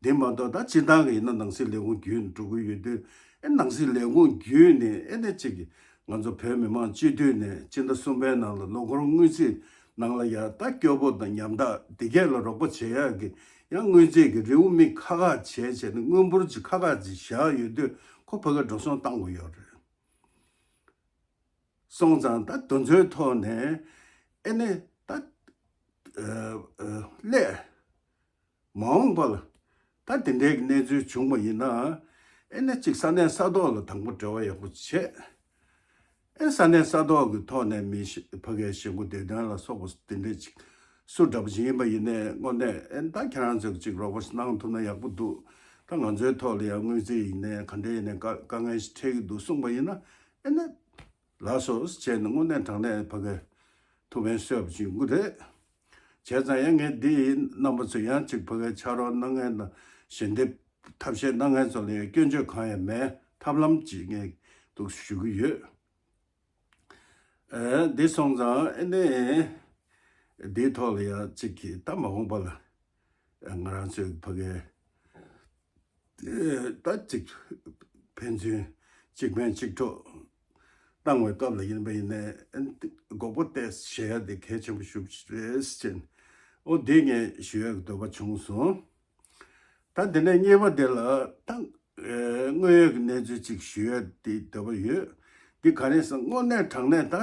རེད་བ། དེ་མ་གཏོགས་ད་སྤྱིར་བཏང་གི་ཡིན་ན་ནང་སྲིད་ལས་ཁུངས་བརྒྱུད་འགྲོ་གི་ཡོད་དུས། ཨེ་ནང་སྲིད་ལས་ཁུངས་བརྒྱུད་ནས་ཨེ་ནི་ཅིག་ང་ཚོ་བོད་མི་མང་སྤྱི་འཐུས་ནས་སྤྱི་ཟླ་གསུམ་པའི་ནང་ལ་ལོ་འཁོར་སྔོན་རྩིས་ནང་ལ་ཡ་ད་སྐྱོ་པོ་དང་ཉམ་ཐག་འདི་གས་ལ་རོགས་པ་བྱེད་ཡག་གི་ཡང་སྔོན་རྩིས་ཀྱི་རེའུ་མིག་ཁག་ཁག་བྱས་བྱས་ནས་དངུལ་འབོར་ཅིག་ཁག་ཁག་ཅིག་བཞག་ཡོད་དུས། ཁོ་ཕ་གིར་འགྲོ་སོང་བཏང་དགོས་ཡོད་རེད། སོང་ཙང་ད་དེ་ཚོའི་ཐོག་ནས་ཨེ་ནི་ད་ཨ་ཨ་སླད་མ་འོངས་པ་ལ་ད་དེ་འདྲའི་གནས་ཚུལ་བྱུང་བ་ཡིན་ན། ཨེ་ནི་གཅིག་ས་གནས་ས་ཐོག་ལ་དང་པོ་འབྲེལ་བ་ཡག་པོ་བྱེད། ཨེ་ས་གནས་ས་ཐོག་གི་ཐོག་ནས་མི་ཤི་ཕ་གིའི་ཞེ་འགོ་བདེ་དོན་ལ་སོགས་པ་དེ་འདྲའི་ཅིག་སུ་འདྲ་པོ་ཞིག་ཡིན་པ་ཡིན་ནའི་དངོས་གནས་ཨེ་ད་ཁྱེད་རང་ཚོས་ཅིག་རོགས་པ་ཞིག་གནང་ཐུབ་ན་ཡག་པོ་འདུག་ད་ང་ཚོའི་ཐོག་ལ་ཡང་དངུལ་རྩིས་ཡིན་ནའི་ག་འདྲ་ཡིན་ནའི་དཀའ་དཀའ་ངལ་ཞིག་འཕྲད་ཀྱི་འདུག་གསུངས་པ་ཡིན་ན། ཨེ་ནི་ལགས་སོ་བྱས་ནས་དངོས་གནས་དྲང་གནས་ཕ་གིར་ཐུགས་ཕན་གསོས་པ་ཅིག་ཡོང་གི་རེད། བྱས་ཙང་ཡང་ངས་འདི་རྣམ་པ་ཚོ་ཡང་གཅིག་ཕ་གའི་ཕྱག་རོགས་གནང་མཁན་དང་ཞལ་འདེབས་ཐབས་ཤེས་གནང་མཁན་ཚོ་ལ་ཡང་སྐྱོན་བརྗོད་གང་ཡང་མེད། ཐབས་ལམ་གཅིག་ངས་འདུག་ཞུ་གི་ཡོད། ཨེ་འདི་སོང་ཙང་ཨེ་ནས་འདིའི་ཐོག་ལ་ཡང་གཅིག་གིས་ད་མ་འོངས་པ་ལ་ང་རང་ཚོའི་ཕ་གའི་ད་ཅིག་ཕན་ཚུན་གཅིག་ཕན་གཅིག་གྲོགས་བཏང་བའི་སྐབས་ལ་ཡིན་པ་ཡིན་ནའི་མགོ་པོ་བལྟས་བཞེས་ཡ་དེ་གལ་ཆེན་པོ་ཞིག་རེད་ཅེས། འོ་འདི་ངས་ཞུ་ཡག་འདོད་པ་བྱུང་སོང་། ད་འདི་ནས་གཉིས་པ་དེ་ལ་ད་དངོས་ཡོད་ཀྱི་གནས་ཚུལ་ཅིག་ཞུ་ཡ་དེ་འདོད་པ་ཡོད། འདི་ག་རེ་ཟེར་དངོས་གནས་དྲང་གནས་ད་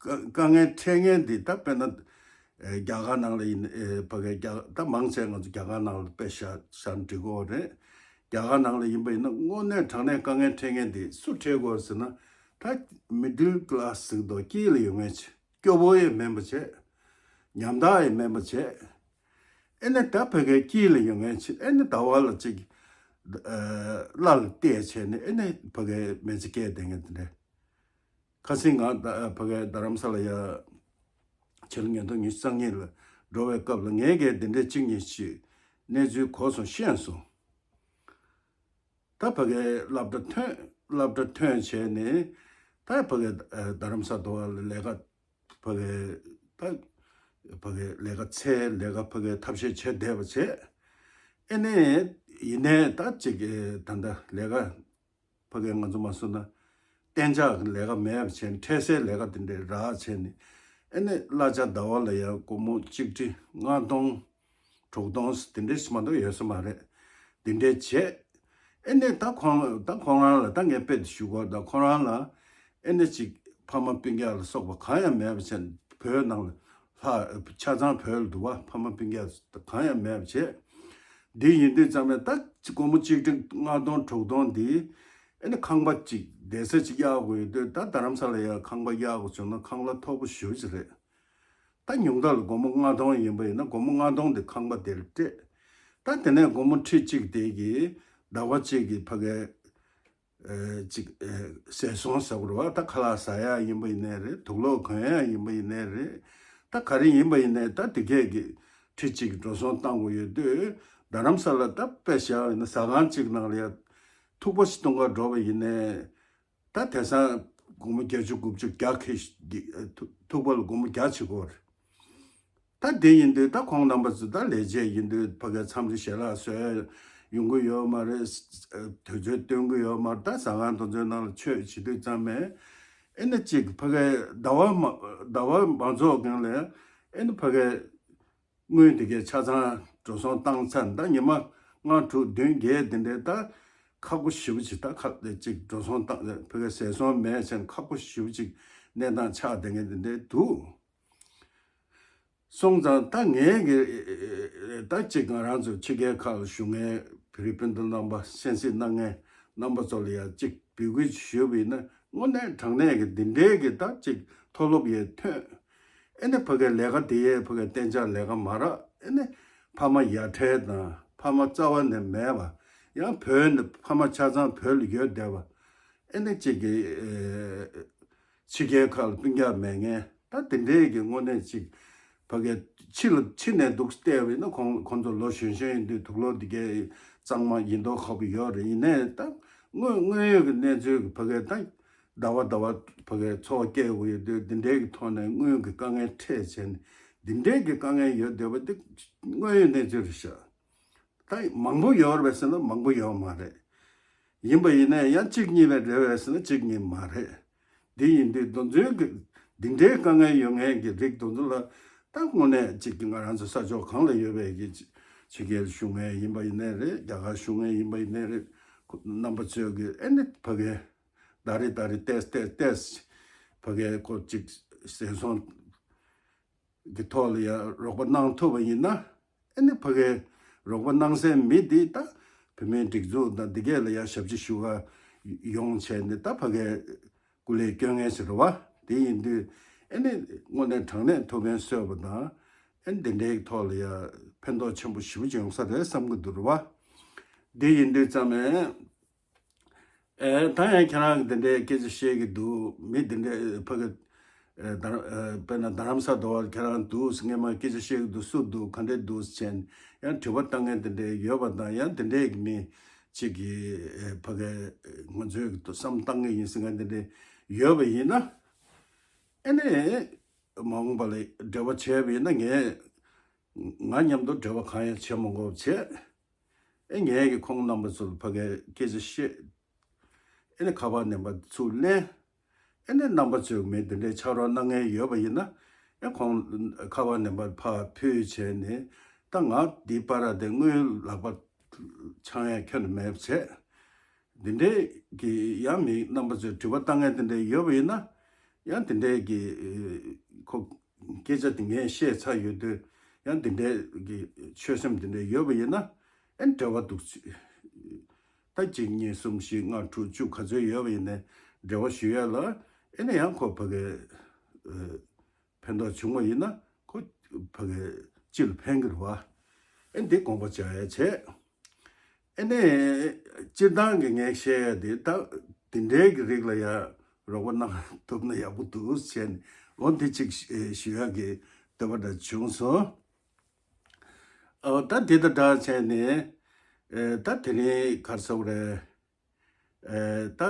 དཀའ་ངལ་འཕྲད་མཁན་འདི་ད་དཔེར་ན་རྒྱ་གར་ནང་ལ་ཡིན་ཕ་གའི་རྒྱ་ད་མང་ཆེ་ང་ཚོ་རྒྱ་གར་ནང་ལ་དཔེ་བཞག་བཞག་འགྲིག་གི་ཡོད་རེད། རྒྱ་གར་ནང་ལ་ཡིན་པ་ཡིན་ན་དངོས་གནས་དྲང་གནས་དཀའ་ངལ་འཕྲད་མཁན་འདི་སུ་འཕྲད་ཀྱི་ཡོད་ཟེར་ན་ད་མི་ཌལ་ཀི་ལ་སི་ཟེར་གི་འདུག་དཀྱིལ་ལ་ཡོད་མཁན་ཅིག་སྐྱོ་པོ་ཡང་མིན་པ་བྱས། ཉམ་ཐག་ཡང་མིན་པ་བྱས། ཨེ་ནས་ད་ཕ་གའི་དཀྱིལ་ལ་ཡོད་མཁན་ཅིག་ཨེ་ནས་ཟླ་བ་ལ་ཅིག་བླ་ལ་བལྟས་བྱས་ནས་ཨེ་ནས་ཕ་གའི་མི་ཚེ་སྐྱེལ་བསྡད་མཁན་དེ་འདྲ། ཁ་སང་ང་ད་ཕ་གའི་རྡ་རམ་ས་ལ་ཡ་ཕྱི་ལོ་ཉིས་སྟོང་ཉི་ཤུ་རྩ་གཉིས་ལ་འགྲོ་བའི་སྐབས་ལ་ངས་གའི་འདི་འདྲའི་གཅིག་གཉིས་ཤིག་གནས་ཚུལ་གོ་སོང་ཤེས་སོང་། ད་ཕ་གའི་སློབ་གྲྭ་ཐོན་སློབ་གྲྭ་ཐོན་བྱས་ནས་ད་ཕ་གའི་རྡ་རམ་ས་དོ་བ་ལ་ལས་ཀ་ཕ་གའི་ད་ཕ་གའི་ལས་ཀ་འཚོལ་ལས་ཀ་ཕ་གའི་ཐབས་ཤེས་བྱས་བསྡད་པ་བྱས། ཨེ་ནས་ཡིན་ནའི་ད་ཅིག་ད་ལྟ་ལས་ཀ་ཕ་གིར་ང་ཚོ་མ་སོང་ན་གཏན་འཇགས་ཀྱི་ལས་ཀ་མེད་པ་བྱས་ནས་འཕྲལ་སེལ་ལས་ཀ་དེ་འདྲའི་རག་བྱས་ནས་ཨེ་ནས་གླ་ཆ་ཟླ་བ་ལ་ཡང་སྒོར་མོ་གཅིག་ཁྲི་ལྔ་སྟོང་དྲུག་སྟོང་དེ་འདྲའི་ཞིག་མ་གཏོགས་ཡོད་ས་མ་རེད། དེ་འདྲའི་བྱས་ཨེ་ནས་ད་ཁོང་ད་ཁོང་རང་ལ་ད་ངས་དཔེ་དེ་ཞུ་དགོས་ད་ཁོང་རང་ལ་ཨེ་ནས་ཅིག་ཕ་མ་སྤུན་ཀྱག་ལ་སོགས་པ་གང་ཡང་མེད་པ་བྱས་ནས་བོད་ནང་ལ་ལྷག་ཆ་ཚང་བོད་ལ་འདུག་བ་ཕ་མ་སྤུན་ཀྱག་གང་ཡང་མེད་པ་བྱས། འདི་ཡིན་དུས་ཙམ་ནས་ད་སྒོར་མོ་གཅིག་ཁྲི་ལྔ་སྟོང་དྲུག་སྟོང་འདི་ཨེ་ནི་ཁང་པ་གཅིག་བསྡད་ས་གཅིག་གཡར་དགོས་ཡོད་དུས་ད་རྡ་རམ་ས་ལ་ཡང་ཁང་པ་གཡར་དགོས་བྱུང་ན་ཁང་གླ་མཐོ་པོ་ཞེ་པོ་ཅིག་རེད། ད་ཉུང་མཐའ་ལ་སྒོར་མོ་ལྔ་སྟོང་ཡིན་པ་ཡིན་ན་སྒོར་མོ་ལྔ་སྟོང་དེ་ཁང་པ་དེ་ལ་སྤྲད། ད་དེ་ནས་སྒོར་མོ་ཁྲི་གཅིག་དེ་གིས་ཟླ་བ་གཅིག་གི་ཕ་གའི་ཨེ་ཅིག་ཨེ་ཟས་སོང་ཟ་དགོས་རེད་བ། ད་ཁ་ལག་ཟ་ཡག་ཡིན་པ་ཡིན་ནའི་རེད། དུག་ལོག་གོན་ཡག་ཡིན་པ་ཡིན་ནའི་རེད། ད་ག་རེ་ཡིན་པ་ཡིན་ནའི་ད་དེ་གས་ཀྱི་ཁྲི་གཅིག་འགྲོ་སོང་བཏང་དགོས་ཡོད་དུས་རྡ་རམ་ས་ལ་ད་དཔེ་བཞག་ཡིན་ན་ཟ་ཁང་གཅིག་ནང་ལ་ཡ་ཐུག་པ་ཞིག་གཏོང་ག་འགྲོ་བ་ཡིན་ནའི་ད་དེང་སང་སྒོར་མོ་བརྒྱད་ཅུ་དགུ་བཅུ་བརྒྱ་ཁེ་ཐུག་པ་ལ་སྒོར་མོ་བརྒྱ་བྱེད་དགོས་རེད། ད་དེ་ཡིན་དུས་ད་ཁོང་རྣམ་པ་ཚོ་ད་ལས་བྱེད་ཡིན་དུས་ཕ་གའི་མཚམས་རེ་ཞལ་ལག་བཟོས་ཡོང་གི་ཡོད་མ་རེད། དུས་ཚོད་སྟོན་གི་ཡོད་མ་རེད། ད་ཟ་ཁང་དེ་ཚོའི་ནང་ལ་ཆོས་བྱེད་དུས་ཙམ་ནས་ཨེ་ནི་གཅིག་ཕ་གའི་ཟླ་བ་མ་ཟླ་བ་མ་རྫོགས་གོང་ལ་ཨེ་ནི་ཕ་གའི་དངུལ་དེ་གའི་ཆ་ཚང་འགྲོ་སོང་བཏང་ཚར། ད་ཉི་མ་ལྔ་དྲུག་བདུན་བརྒྱད་དེ་འདྲའི་ད་ཁག་པོ་ཞེ་པོ་ཅིག་ད་ཁག་དེ་གཅིག་འགྲོ་སོང་བཏང་ཕ་གའི་ཟས་སོང་མེད་ཟེར་ནས་ཁག་པོ་ཞེ་པོ་ཅིག་གནས་སྟངས་ཆགས་བསྡད་མཁན་དེ་འདྲའི་འདུག་སོང་ཙང་ད་ངས་ཀྱི་ད་ཅིག་ང་རང་ཚོ་ཕྱི་རྒྱལ་ཁག་ལ་བཞུགས་མཁན་བོད་རིགས་སྤུན་ཟླ་རྣམ་པ་གསན་གཟིགས་གནང་མཁན་རྣམ་པ་ཚོ་ལ་ཡང་ཅིག་འབོད་སྐུལ་ཞུས་པ་ཡིན་ན་དངོས་གནས་དྲང་གནས་ཀྱི་འདི་འདྲའི་གི་ད་ཅིག་མཐོ་སློབ་ཡས་ཐོན། ཨེ་ནི་ཕ་གའི་ལས་ཀ་དེ་ཡས་ཕ་གའི་གཏན་འཇགས་ལས་ཀ་མ་རག་ཨེ་ནི་ཕ་མ་ཡ་བྲལ་དང་ཕ་མ་རྩ་བ་ནས་མེད་པ་ཡང་བོད་ནས་ཕ་མ་ཆ་ཚང་བོད་ལ་ཡོད་བསྡད་པ། ཨེ་ནི་གཅིག་གི་ཕྱི་རྒྱལ་ཁག་ལ་སྤུན་ཀྱག་མེད་མཁན་ད་དེ་འདྲའི་གི་དངོས་གནས་གཅིག་ཕ་གི་ཕྱི་ལ་ཕྱི་ནས་འདུག་བལྟས་པ་ཡིན་ན་ཁོང་ཁོང་ཚོ་ལོ་གཞོན་གཞོན་ཡིན་དུས་དུག་ལོག་འདི་གའི་གཙང་མ་ཡིན་མདོག་ཁ་པོ་ཡོད་རེད། ཡིན་ནའི་ད་དངོས་དངོས་ཡོད་ཀྱི་གནས་ཚུལ་གི་ཕ་གི་ད་ཟླ་བ་ཟླ་བ་ཕ་གི་འཚོ་བ་སྐྱེལ་དགོས་ཡོད་དུས་འདི་འདྲའི་གི་ཐོག་ནས་དངུལ་གི་དཀའ་ངལ་འཕྲད་བྱས་ནས་འདི་འདྲའི་གི་དཀའ་ངལ་ཡོད་བསྡད་པ་འདི་དངོས་ཡོད་གནས་ཚུལ་རེད་ཤག་ད་མང་པོ་ཡོད་རེད་ཟེར་ན་མང་པོ་ཡོད་མ་རེད། ཡིན་པ་ཡིན་ན་ཡང་གཅིག་གཉིས་རེད་རེད་ཟེར་ན་གཅིག་གཉིས་མ་རེད། འདི་ཡིན་དུས་དེ་ཚོའི་གི་འདི་འདྲའི་དཀའ་ངལ་ཡོད་མཁན་གྱི་རིགས་དེ་ཚོ་ལ་ད་དངོས་གནས་གཅིག་གི་ང་རང་ཚོ་ས་ཕྱོགས་གང་ལ་ཡོད་པའི་གི་ཕྱི་རྒྱལ་བཞུགས་མཁན་ཡིན་པ་ཡིན་ནའི་རེད། རྒྱ་གར་བཞུགས་མཁན་ཡིན་པ་ཡིན་ནའི་རེད། ཁོ་རྣམ་པ་ཚོས་གི་ཨེ་ནི་ཕ་གི་ད་རེ་ད་རེ་ཏེས་ཏེས་ཏེས་ཕ་གི་ཁོ་གཅིག་ཟས་སོང་གི་ཐོག་ལ་ཡང་རོགས་པ་གནང་ཐུབ་པ་ཡིན་ན་ཨེ་ནི་ཕ་གའི་རོགས་པ་གནང་སའི་མི་འདི་ད་བུད་མེད་སྒྲིག་འཛུགས་དང་འདི་གས་ལ་ཡང་ཞབས་ཕྱི་ཞུ་ག་ཡོང་བྱས་ནས་ད་ཕ་གའི་སྐུ་ལས་སྐྱོན་མཁན་ཞིག་རེད་བ། དེ་ཡིན་དུས་ཨེ་ནི་དངོས་གནས་དྲང་གནས་ཐུགས་ཕན་གསོས་པ་དང་ཨེ་ནི་འདི་འདྲའི་ཐོག་ལ་ཡང་ཕན་ཐོགས་ཆེན་པོ་ཞེ་པོ་ཅིག་ཡོང་ས་རེད་བསམ་གི་འདུག་རེད་བ། དེ་ཡིན་དུས་ཙམ་ནས། ཨེ་ད་ཡང་ཁྱེད་རང་གི་འདི་འདྲའི་སྐད་ཆ་བཤད་ཀྱི་འདུག་མི་འདི་འདྲའི་ཕ་གི་ ཨ་རྡ་རམ་ཨ་དཔེར་ན་རྡ་རམ་ས་ལ་འགྲོ་བ་ཁྱེད་རང་འདུག་སྔས་མ་སྐད་ཆ་བཤད་ཀྱི་འདུག་སུ་འདུག་ག་འདྲས་འདུག་ཟེར་ནས་ཡང་དྲི་བ་བཏང་མཁན་དེ་འདྲས་ཡོད་པ་དང་། ཡང་དེ་འདྲས་ཀྱི་མི་གཅིག་གིས་ཨ་ཕ་གི་ང་ཚོའི་གི་བསམ་བཏང་གི་ཡིན་ཟེར་མཁན་དེ་འདྲས་ཡོད་པ་ཡིན་ན། ཨ་ནི་མ་འོངས་པ་ལ་འབྲེལ་བ་བྱས་པ་ཡིན་ན། ངས་ང་མཉམ་དུ་འབྲེལ་བ་གང་ཡང་བྱེད་མ་དགོས་པ་བྱས། ཨེ་ངས་ཀྱི་ཁོང་རྣམ་པ་ཚོར་ཕ་གའི་སྐད་ཆ་བཤད། ཨེ་ནས་ཁ་པར་ནས་མར་ཚུར་ལེན། ཨེ་ནས་རྣམ་པ་ཚོས་མི་འདི་འདྲའི་ཕྱག་རོགས་གནང་མཁན་ཡོད་པ་ཡིན་ན། ཨེ་ཁོང་ཁ་པར་ནས་མར་ཕར་ཕུལ་བྱས་ནས། ད་ང་འདི་པར་དེ་དངུལ་ལག་པ་འཆང་ཡ་ཁྱོན་ནས་མེད་པ་བྱས། འདི་འདྲའི་གི་ཡང་མི་རྣམ་པ་ཚོས་དྲི་བ་བཏང་མཁན་དེ་འདྲ་ཡོད་པ་ཡིན་ན། ཡང་དེ་འདྲའི་གི་ཁོ་སྐད་ཆ་དེ་ངས་བཤད་ཚར་ཡོད་དུས། ཡང་དེ་འདྲའི་གི་ཆོད་སེམས་དེ་འདྲ་ཡོད་པ་ཡིན་ན། ཨེ་འབྲེལ་བ་འདུག་ད་གཅིག་གཉིས་གསུམ་བཞི་ལྔ་དྲུག་བཅུ་ག་ཚོད་ཡོད་པ་ཡིན་ནའི་འབྲེལ་བ་ཞུ་ཡ་ལ། ཨེ་ནས་ཡང་ཁོ་ཕ་གི་ཕན་ཐོགས་བྱུང་བ་ཡིན་ན། ཁོ་ཕ་གི་སྤྱི་ལ་ཕན་གྱི་རེད་བ། ཨེ་འདི་དགོངས་པ་འཇགས་ཡ་བྱས། ཨེ་ནས་སྤྱིར་བཏང་གི་ངས་བཤད་ཡ་དེ། ད་དེ་འདྲའི་གི་རིགས་ལ་ཡ་རོགས་པ་གནང་ཐུབ་ན་ཡག་པོ་འདུག་ཟེར་ནས། འོ་འདི་གཅིག་ཞུ་ཡ་གི་འདོད་པ་འདྲ་བྱུང་སོང་། ཨོ་ད་དེ་དང་སྦྲགས་བྱས་ནས། ཨེ་ད་དེ་རིང་ག་རེ་ཟེར་དགོས་རེད། ཨེ་ད་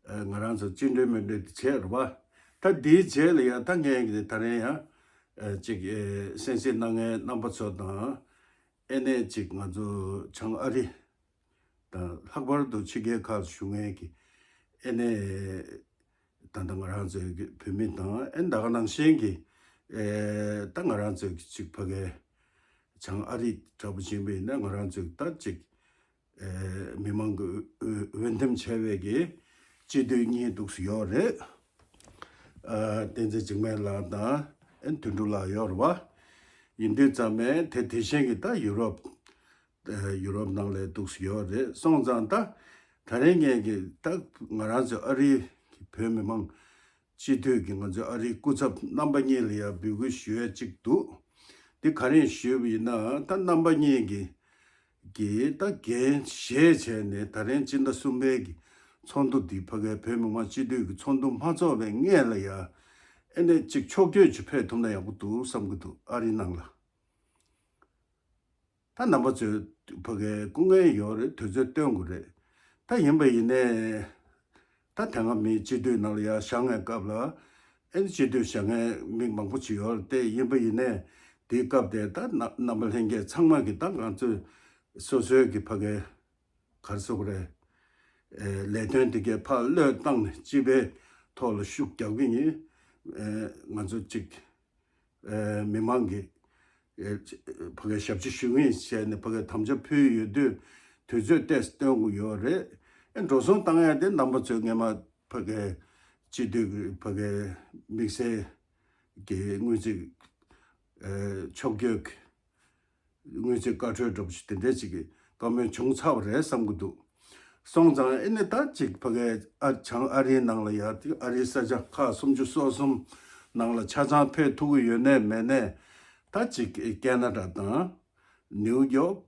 ཨེ་ང་རང་ཚོ་བཅིངས་འགྲོལ་མི་འགྲོལ་དེ་བྱས་རེད་བ། ད་དེའི་རྗེས་ལ་ཡང་ད་ངས་ཀྱི་ད་རིང་ཡང་ཨེ་ཅིག་ཨེ་གསན་གཟིགས་གནང་མཁན་རྣམ་པ་ཚོ་དང་། ཨེ་ནས་ཅིག་ང་ཚོ་བྱང་ཨ་རི་དང་། ལྷག་པར་དུ་ཕྱི་རྒྱལ་ཁག་ལ་བཞུགས་མཁན་གྱི་ཨེ་ནས་ད་ལྟ་ང་རང་ཚོའི་གི་བོད་མི་དང་། ཨེ་ད་ག་ནང་བཞིན་གྱི་ཨེ་ད་ང་རང་ཚོའི་གི་ཅིག་ཕ་གའི་བྱང་ཨ་རི་འདྲ་པོ་ཅིག་ཡིན་པ་ཡིན་ན། ང་རང་ཚོའི་གི་ད་ཅིག་ཨེ་མི་མང་གི་འོས་འོས་འོས་འདེམས་བྱས་པའི་གི་སྤྱི་འཐུས་གཉིས་འདུག་སེ་ཡོད་རེད། ཨ་བསྟན་འཛིན་འཇིགས་མེད་ལགས་དང་། ཨེ་དོན་གྲུབ་ལགས་ཡོད་རེད་བ། ཡིན་དུས་ཙམ་པས་དེ་དེ་བཞིན་གྱི་ད་ཡུ་རོབ་ཨེ་ཡུ་རོབ་ནང་ལ་འདུག་སེ་ཡོད་རེད། སོང་ཙང་ད་ད་རིང་ངས་ཀྱི་ད་ང་རང་ཚོ་ཨ་རིའི་བོད་མི་མང་སྤྱི་འཐུས་ཀྱི་ང་ཚོའི་ཨ་རིའི་སྐུ་ཚབ་རྣམ་པ་གཉིས་ལ་ཡང་འབོད་སྐུལ་ཞུ་ཡ་གཅིག་འདུག་འདི་ག་རེ་ཞུས་པ་ཡིན་ན། ད་རྣམ་པ་གཉིས་ཀྱི་གི་ད་འགན་བཞེས་བྱས་ནས། ད་རིང་སྤྱི་ཟླ་གསུམ་པའི་གི་ཚོགས་འདུ་འདི་ཕ་གའི་བོད་མི་མང་སྤྱི་འཐུས་ཀྱི་ཚོགས་འདུ་མ་ཚོགས་པའི་སྔོན་ལ་ཡ། ཨེ་ནས་ཅིག་ཕྱོགས་བསྐྱོད་ཅིག་ཕེབས་ཐུབ་ན་ཡག་པོ་འདུག་བསམ་གྱི་འདུག་ཨ་རི་ནང་ལ། ད་རྣམ་པ་ཚོས་ཕ་གའི་སྐུ་ངལ་ཡོད་རེད། དུས་ཚོད་བཏོན་དགོས་རེད། ད་ཡིན་པ་ཡིན་ནའི་ད་དེ་སྔ་མི་སྤྱི་འཐུས་ནང་ལ་ཡ་བཞེངས་མཁན་སྐབས་ལ། ཨེ་ནི་སྤྱི་འཐུས་བཞེངས་མཁན་མི་མང་པོ་ཅིག་ཡོད་རེད་དེ། ཡིན་པ་ཡིན་ནའི་དེའི་སྐབས་དེ་ད་རྣམ་རྣམ་པ་ལྷན་རྒྱས་ཚང་མ་གིས་ད་ང་ཚོས་སོ་སོའི་གི་ཕ་གའི་ག་རེ་ཟེར་དགོས་རེད། ཨེ་ལས་དོན་དེ་གའི་ཕར་བློས་བཏང་ནས་སྤྱི་པའི་ཐོག་ལ་ཤུགས་རྒྱག་གི་ཡིན། ཨེ་ང་ཚོ་གཅིག་ཨེ་མི་མང་གི་ཨེ་ཕ་གའི་ཞབས་ཕྱི་ཞུ་གི་ཡིན་བྱས་ནས་ཕ་གའི་དམ་བཅའ་ཕུལ་ཡོད་དུས། དུས་ཚོད་ཏོག་ཙམ་བཏོན་དགོས་ཡོད་རེད། ཨེ་འགྲོ་སོང་བཏང་ཡ་དེ་རྣམ་པ་ཚོས་སྔས་མ་ཕ་གའི་སྤྱི་འཐུས་ཀྱི་ཕ་གའི་དམིགས་བསལ་གྱི་དངུལ་རྩིས་ཨེ་ཕྱོགས་བསྐྱོད་ཀྱི་དངུལ་རྩིས་བཀའ་འཁྲོལ་འདྲ་པོ་ཞིག་དེ་འདྲའི་ཅིག་གི་བཀའ་མོལ་བྱུང་ཚར་བ་རེད་བསམ་གྱི་འདུག་སོང་ཙང་ཨེ་ནི་ད་ཅིག་ཕ་གའི་ཨ་བྱང་ཨ་རིའི་ནང་ལ་ཡ། དེ་ཨ་རིའི་ས་ཆ་ཁག་སུམ་ཅུ་སོ་གསུམ་ནང་ལ་ཆ་ཚང་ཕེབས་ཐུབ་ཀྱི་ཡོད་ནའི་མེད་ནའི། ད་ཅིག་ཀེ་ན་ཌ་དང་ནིའུ་ཡོག་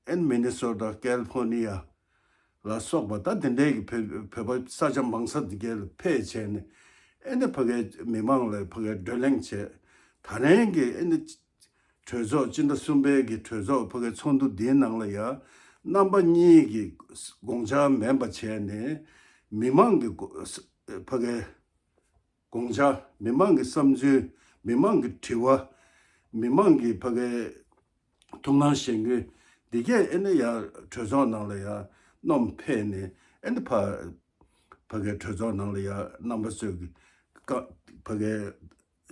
ཨེ་ནི་མི་ནི་སོ་ཊ། ཀལ་ཕོར་ནི་ཡ་ལ་སོགས་པ་ད་དེ་འདྲའི་གི་བོད་བོད་པ་ས་ཆ་མང་ས་དེ་གའི་ལ་ཕེབས་བྱས་ནས། ཨེ་ནི་ཕ་གའི་མི་མང་ལ་ཕ་གའི་བགྲོ་གླེང་བྱས། ད་རིང་གི་ཨེ་ནི་གྲོས་ཚོགས་སྤྱི་ཟླ་གསུམ་པའི་གི་གྲོས་ཚོགས་ཕ་གའི་ཚོགས་འདུ་འདིའི་ནང་ལ་ཡ། རྣམ་པ་གཉིས་ཀྱི་དགོངས་འཆར་མིན་པ་བྱས་ནས། མི་མང་གི་དགོ་ཕ་གའི་དགོངས་འཆར། མི་མང་གི་བསམ་ཚུལ། མི་མང་གི་དྲི་བ། མི་མང་གི་ཕ་གའི་ཐུགས་སྣང་བཞེས་འགུལ་འདི་གས་ཨེ་ནི་ཡ་གྲོས་ཚོགས་ནང་ལ་ཡ་སྣོན་ཕེབས་ནས། ཨེ་ནི་ཕ་ཕ་གའི་གྲོས་ཚོགས་ནང་ལ་ཡ་རྣམ་པ་ཚོས་ཀྱི་བཀའ་ཕ་གའི་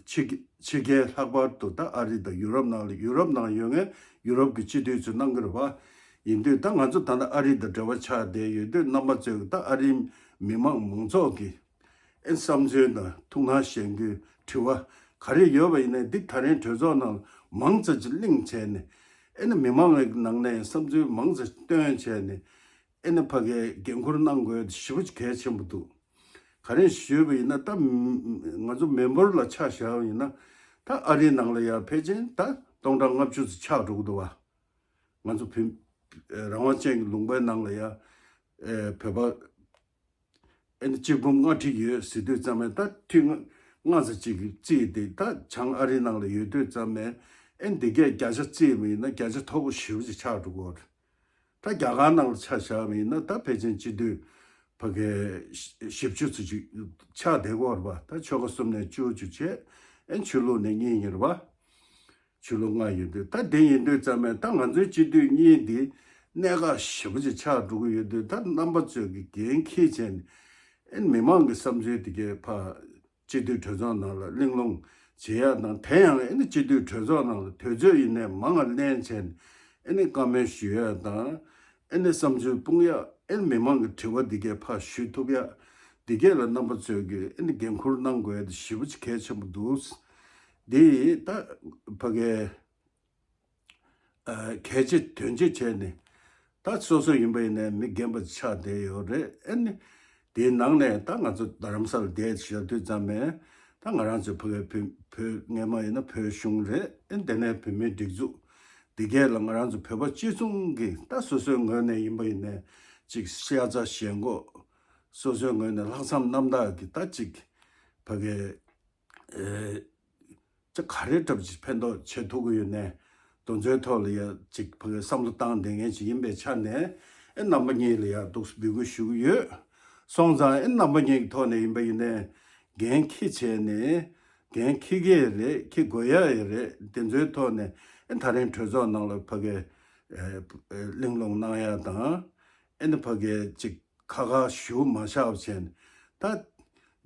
ཕྱི་ཕྱི་རྒྱལ། ལྷག་པར་དུ་ད་ཨ་རི་དང་ཡུ་རོབ་ནང་ལ། ཡུ་རོབ་ནང་ཡོད་མཁན་ཡུ་རོབ་ཀྱི་སྤྱི་འཐུས་ཚོས་གནང་གི་རེད་པ། ཡིན་དུས་ད་ང་ཚོ་ད་ལྟ་ཨ་རི་དང་འབྲེལ་བ་ཆགས་བསྡད་ཡོད་དུས། རྣམ་པ་ཚོས་ཀྱི་ད་ཨ་རིའི་མི་མང་མང་ཚོགས་ཀྱི་ཨེ་བསམ་ཚུལ་དང་ཐུགས་སྣང་བཞེས་འགུལ། དྲི་བ་ག་རེ་ཡོད་པ་ཡིན་ནའི་འདི་ད་རིང་གྲོས་ཚོགས་ནང་མང་ཙམ་ཅིག་གླེང་བྱས་ནས། ཨེ་ནི་མི་མང་གི་ནང་ནས་བསམ་ཚུལ་མང་ཙམ་བཏོན་བྱས་ནས། ཨེ་ནི་ཕ་གའི་འགན་ཁུར་གནང་དགོས་ཞེ་པོ་ཅིག་གལ་ཆེན་པོ་འདུག་ག་རེ་ཞུས་པ་ཡིན་ན། ད་ང་ཚོ་མི་འབོར་ལ་ཆ་བཞག་པ་ཡིན་ན། ད་ཨ་རིའི་ནང་ལ་ཡ་ཕལ་ཆེར་ད་སྟོང་ཕྲག་ལྔ་བཅུ་ཙམ་ཆགས་འགྲོ་གི་འདུག་བ། ང་ཚོ་བོད་རང་དབང་ཅན་གྱི་ལུང་པའི་ནང་ལ་ཡ་ཨེ་བོད་པ་ཨེ་ནི་གཅིག་འབུམ་ལྔ་ཁྲི་ཡོད་ཟེར་དུས་ཙམ་པས། ད་ཁྲི་ལྔ་ ལྔ་ཙམ་ཅིག་རྩིས་ཏེ། ད་བྱང་ཨ་རི་ནང་ལ་ཡོད་དུས་ཙམ་ནས་ཨེ་འདི་གས་བརྒྱ་ཆ་རྩིས་པ་ཡིན་ན་བརྒྱ་ཆ་མཐོ་པོ་ཞེ་པོ་ཅིག་ཆགས་འགྲོ་གི་ཡོད་རེད། ད་རྒྱ་གར་ནང་ལ་ཆ་བཞག་པ་ཡིན་ན། ད་ཕལ་ཆེར་སྤྱི་འཐུས་ཕ་གི་བཞི་བཅུ་ཙམ་ཅིག་ཆགས་བསྡད་ཀྱི་ཡོད་རེད་པ། ད་ཆོལ་ཁ་གསུམ་ནས་བཅུ་བཅུ་བྱས། ཨེ་ཆོས་ལུགས་ནས་གཉིས་ཡིན་རེད་པ། ཆོས་ལུགས་ལྔ་ཡོད་དུས། ད་དེ་ཡིན་དུས་ཙམ་ནས་ད་ང་ཚོའི་སྤྱི་འཐུས་གཉིས་འདི་གནད་འགག་ཞེ་པོ་ཅིག་ཆགས་འགྲོ་གི་ཡོད་དུས། ད་རྣམ་པ་ཚོས་ཀྱི་འགན་འཁྱེར་བྱས་ནས་ཨེ་མི་མང་གི་བསམ་ཚུལ་དེ་གས་ཕར་སྤྱི་འཐུས་གྲོས་ཚོགས་ནང་ལ་གླེང་སློང་བྱེད་ཡ་དང་། དེ་ཡང་ཨེ་ནི་སྤྱི་འཐུས་གྲོས་ཚོགས་ནང་ལ་དུས་ཚོད་ཡིན་ནའི་མང་ང་ལེན་བྱས་ནས་ཨེ་ནི་བཀའ་མོལ་ཞུ་ཡ་དང་། ཨེ་ནི་བསམ་ཚུལ་སྤུངས་ཡ། ཨེ་ནི་མི་མང་གི་དྲི་བ་འདི་གས་ཕར་ཞུ་ཐུབ་ཡ། འདི་གས་ལ་རྣམ་པ་ཚོས་ཀྱི་ཨེ་ནི་འགན་འཁུར་གནང་དགོས་ཡ་དེ་ཞེ་པོ་ཅིག་གལ་ཆེན་པོ་འདུག། འདི་ད་ཕ་གའི་ཨ་གལ་ཆེ་དོན་ཆེ་བྱས་ནས། ད་སོ་སོ་ཡིན་པ་ཡིན་ནའི་མི་རྒན་པ་ཆགས་བསྡད་ཡོད་རེད། ཨེ་ནི་དེའི་ནང་ནས་ད་ང་ཚོ་རྡ་རམ་ས་ལ་བསྡད་བཞག་དུས་ཙམ་ནས། ད་ང་རང་ཚོ་ཕ་གའི་བོད་བོད་སྔས་མ་ཡིན་ན་བོད་གཞུང་རེད། ཨེ་དེ་ནས་བོད་མིའི་སྒྲིག་འཛུགས་འདི་གས་ལ་ང་རང་ཚོ་བོད་པ་སྤྱི་མཚུངས་ཀྱི་ད་སོ་སོའི་ངོས་ནས་ཡིན་པ་ཡིན་ནའི་ཅིག་ཤ་ཚ་ཞེན་ཁོག། སོ་སོའི་ངོས་ནས་ལྷག་བསམ་རྣམ་དག་གིས་ད་ཅིག་ཕ་གའི་ཨེ་ཅིག་ག་རེ་འདྲ་པོ་ཅིག་ཕན་ཐོགས་བྱེད་ཐུབ་ཀྱི་ཡོད་ནའི། དེ་ཚོའི་ཐོག་ལ་ཡ་ཅིག་ཕ་གའི་བསམ་བློ་བཏང་བསྡད་མཁན་ཅིག་ཡིན་པའི་ཆ་ནས། ཨེ་རྣམ་པ་གཉིས་ལ་ཡ་འདུག་སེ་འབོད་སྐུལ་ཞུ་གི་ཡོད། སོང་ཙང་ཨེ་རྣམ་པ་གཉིས་ཀྱི་ཐོག་ནས་ཡིན་པ་ཡིན་ནའི་འགན་འཁྱེར་བྱས་ནས། འགན་འཁྱེར་གྱི་རེད། འཁྱེར་དགོས་ཡ་ཡོད་རེད། དེ་ཚོའི་ཐོག་ནས་ཨེ་ད་རིང་གྲོས་ཚོགས་ནང་ལ་ཕ་གའི་ཨེ་ཨེ་གླེང་སློང་གནང་ཡ་དང་། ཨེ་ནི་ཕ་གའི་ཅིག་ཁ་ཁ་ཞུ་མ་བཞག་པ་བྱས་ནས། ད་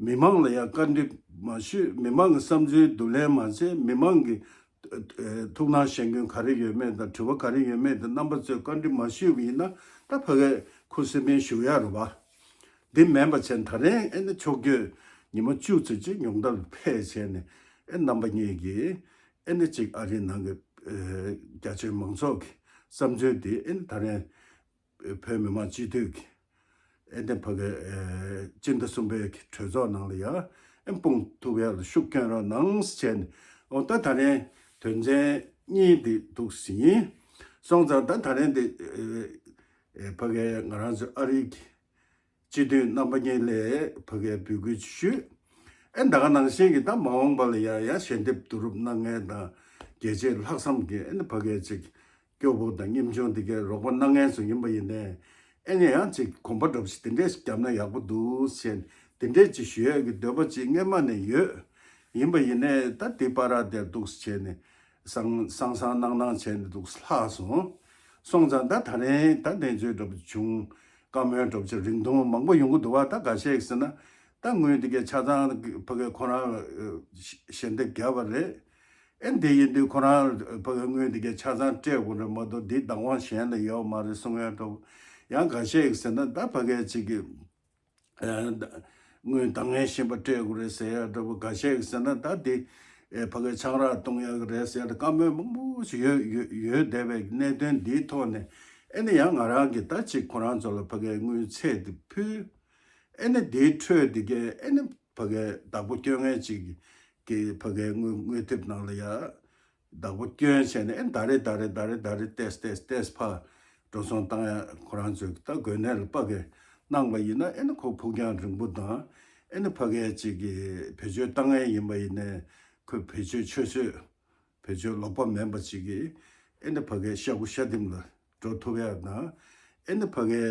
མི་མང་ལ་ཡང་བཀའ་འདྲི་མ་ཞུས། མི་མང་གི་བསམ་ཚུལ་བསྡུ་ལེན་མ་བྱས། མི་མང་གི་ཨ་ཐུགས་སྣང་ཞེན་སྐྱོན་ག་རེ་ཡོད་མེད་དང་། དྲི་བ་ག་རེ་ཡོད་མེད་དེ་རྣམ་པ་ཚོས་བཀའ་འདྲི་མ་ཞུས་པ་ཡིན་ན། ད་ཕ་གའི་ཁུ་སིམ་མེར་བཞུགས་ཡ་རེད་པ། འདི་མིན་པ་བྱས་ནས་ད་རིང་ཨེ་ནི་ཕྱོགས་བསྐྱོད་ཉི་མ་བཅུ་ཙམ་ཅིག་ཉུང་མཐའ་ལ་ཕེབས་བྱས་ནས། ཨེ་རྣམ་པ་གཉིས་ཀྱིས་ཨེ་ནི་ཅིག་ཨ་རིའི་ནང་གི་ཨ་རྒྱ་ཆེའི་མང་ཚོགས་ཀྱི་བསམ་ཚུལ་དེ་ཨེ་ནི་ད་རིང་བོད་མི་མང་སྤྱི་འཐུས་ཀྱི་ཨེ་ནི་ཕ་གའི་ཨེ་སྤྱི་ཟླ་གསུམ་པའི་གྲོས་ཚོགས་ནང་ལ་ཡ་ཨེ་སྤུངས་ཐུབ་ཡ་ལ་ཤུགས་སྐྱོན་རོགས་གནང་ཟེར་བྱས་ནས། འོ་ད་ད་རིང་དོན་ཚན་གཉིས་འདི་འདུག་སེ་ཡིན། སོང་ཙང་ད་ད་རིང་འདི་ཨེ་ཨེ་ཕ་གའི་ང་རང་ཚོ་ཨ་རིའི་གི་སྤྱི་འཐུས་རྣམ་པ་གཉིས་ལ་ཕ་གའི་འབོད་སྐུལ་ཞུས། ཨེ་ད་ག་ནང་བཞིན་གྱི་ད་མ་འོངས་པ་ལ་ཡང་ཡང་ཞལ་འདེབས་བསྡུ་རུབ་གནང་མཁན་དང་། རྒྱལ་གཅེས་ལྷག་བསམ་གྱི་ཨེ་ནི་ཕ་གའི་ཅིག་སྐྱོ་པོ་དང་ཉམ་ཆུང་འདི་གའི་རོགས་པ་གནང་མཁན་ཚོ་ཡིན་པ་ཡིན་ནའི། ཨེ་ནི་ཡང་ཅིག་གོམ་པ་འདྲ་པོ་ཞིག་དེ་འདྲས་ཞིག་བརྒྱབ་ན་ཡག་པོ་འདུག་ཟེར་ནས། དེ་འདྲས་ཅིག་ཞུ་ཡས་ཀྱི་འདོད་པ་ཅིག་སྔོན་མ་ནས་ཡོད། ཡིན་པ་ཡིན་ནའི་ད་དེ་བར་དེར་འདུག་སེ་བྱས་ནས་སང་སང་སང་གནངས་གནངས་བྱས་ནས་འདུག་སེ་ལྷག་སོང་། སོང་ཙང་ད་ད་རིང་ད་གནས་ཚུལ་འདྲ་པོ་བྱུང་། བཀའ་མོལ་འདྲ་པོ་ཅིག་རིང་ཐུང་མང་པོ་ཡོང་གི་འདུག་བ། ད་འགའ་ཤས་ཀྱིས་ཟེར་ན། ད་དངུལ་འདི་གའི་ཆ་ཚང་ཕ་གའི་ཁོ་རང་ལ་ཞལ་འདེབས་བརྒྱབ་པ་རེད། ཨེ་འདི་ཡིན་དུས་ཁོ་རང་ཕ་གའི་དངུལ་འདི་གའི་ཆ་ཚང་སྤྲད་དགོས་རེད་མ་གཏོགས། འདི་བདག་དབང་གཞན་ལ་ཡོད་མ་རེད་གསུང་ཡ་འདྲ་པོ། ཡང་འགའ་ཤས་ཀྱིས་ཟེར་ན། ད་ཕ་གའི་ཅིག་གི་ཨ་དངུལ་ད་ངས་ཤེས་པ་སྤྲད་དགོས་རེད་ཟེར་ཡ་འདྲ་པོ། འགའ་ཤས་ཀྱིས་ཟེར་ན་ད་དེ་ཨེ་ཕ་གའི་ཆང་རག་བཏུང་ཡག་གི་རེད་ཟེར་ཡ་འདྲ། བཀའ་མོལ་མང་པོ་ཞིག་ཡོད་ཡོད་ཡོད་བསྡད་པའི་གནད་དོན་འདིའི་ཐོག་ནས། ཨེ་ནི་ཡང་ང་རང་གིས་ད་ཅིག་ཁོ་རང་ཚོ་ལ་ཕ་གའི་དངུལ་ཚད་དེ་ཕུལ། ཨེ་ནི་དེའི་ཁྲོད་དེ་གའི་ཨེ་ནི་ཕ་གའི་བདག་པོ་སྐྱོན་མཁན་ཅིག་གིས་ཕ་གའི་དངུལ་དངུལ་དེབ་ནང་ལ་ཡ་བདག་པོ་སྐྱོན་བྱས་ནས། ཨེ་ད་རེས་ད་རེས་ད་རེས་ད་རེས་ཏོག་ཙམ་ཏོག་ཙམ་ཏོག་ཙམ་ཕར་འགྲོ་སོང་བཏང་ཡ། ཁོ་རང་ཚོས་ད་དགོས་གནས་ལ་ཕ་གའི་གནང་བ་ཡིན་ན། ཨེ་ནི་ཁོ་ཕུགས་རྒྱང་རིང་པོ་དང་། ཨེ་ནི་ཕ་གའི་ཅིག་གི་བེད་སྤྱོད་བཏང་མཁན་ཡིན་པ་ཡིན་ནའི། ཁོས་བེད་སྤྱོད་ཆུད་ཟོས་བེད་སྤྱོད་ལོག་པ་མིན་པ་ཅིག་གིས་ཨེ་ནི་ཕ་གའི་ཤ་ཁུ་ཤ་ལྡེམ་ལ་འགྲོ་ཐུབ་ཡ་དང་། ཨེ་ནི་ཕ་གའི་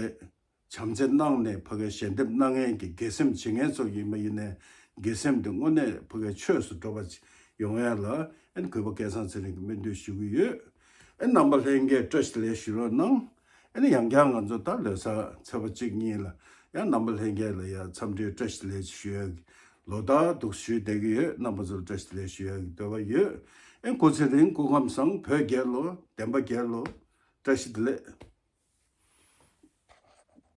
བྱམས་བརྩེ་གནང་ནས་ཕ་གའི་ཞལ་འདེབས་གནང་མཁན་གྱི་དགེ་སེམས་བྱེད་མཁན་ཚོ་ཡིན་པ་ཡིན་ནའི། དགེ་སེམས་དེ་དངོས་གནས་ཕ་གའི་ཆོས་སུ་འགྲོ་བ་ཅིག་ཡོང་ཡ་ལ། ཨེ་ནི་གུས་པ་སྐལ་བཟང་ཚེ་རིང་གིས་སྨོན་འདུན་ཞུ་གི་ཡོད། ཨེ་རྣམ་པ་ལྷན་རྒྱས་བཀྲ་ཤིས་བདེ་ལེགས་ཞུ་རོགས་གནང་། ཨེ་ནི་ཡང་བསྐྱར་ང་ཚོ་ད་ལོ་གསར་ཚེས་པ་གཅིག་གཉིས་ལ་ཡང་རྣམ་པ་ལྷན་རྒྱས་ལ་ཡང་འཚམས་འདྲིའི་བཀྲ་ཤིས་བདེ་ལེགས་ཞུ་ཡ་གི་ལོ་ལྟར་འདུག་ཞུས་བསྡད་ཀྱི་ཡོད། རྣམ་པ་ཚོར་བཀྲ་ཤིས་བདེ་ལེགས་ཞུ་ཡ་གི་འདོད་པ་ཡོད། ཨེ་སྐུ་ཚེ་རིང་། སྐུ་ཁམས་བཟང་། བོད་རྒྱལ་ལོ། བདེན་པ་རྒྱལ་ལོ། བཀྲ་ཤིས་བདེ་ལེགས།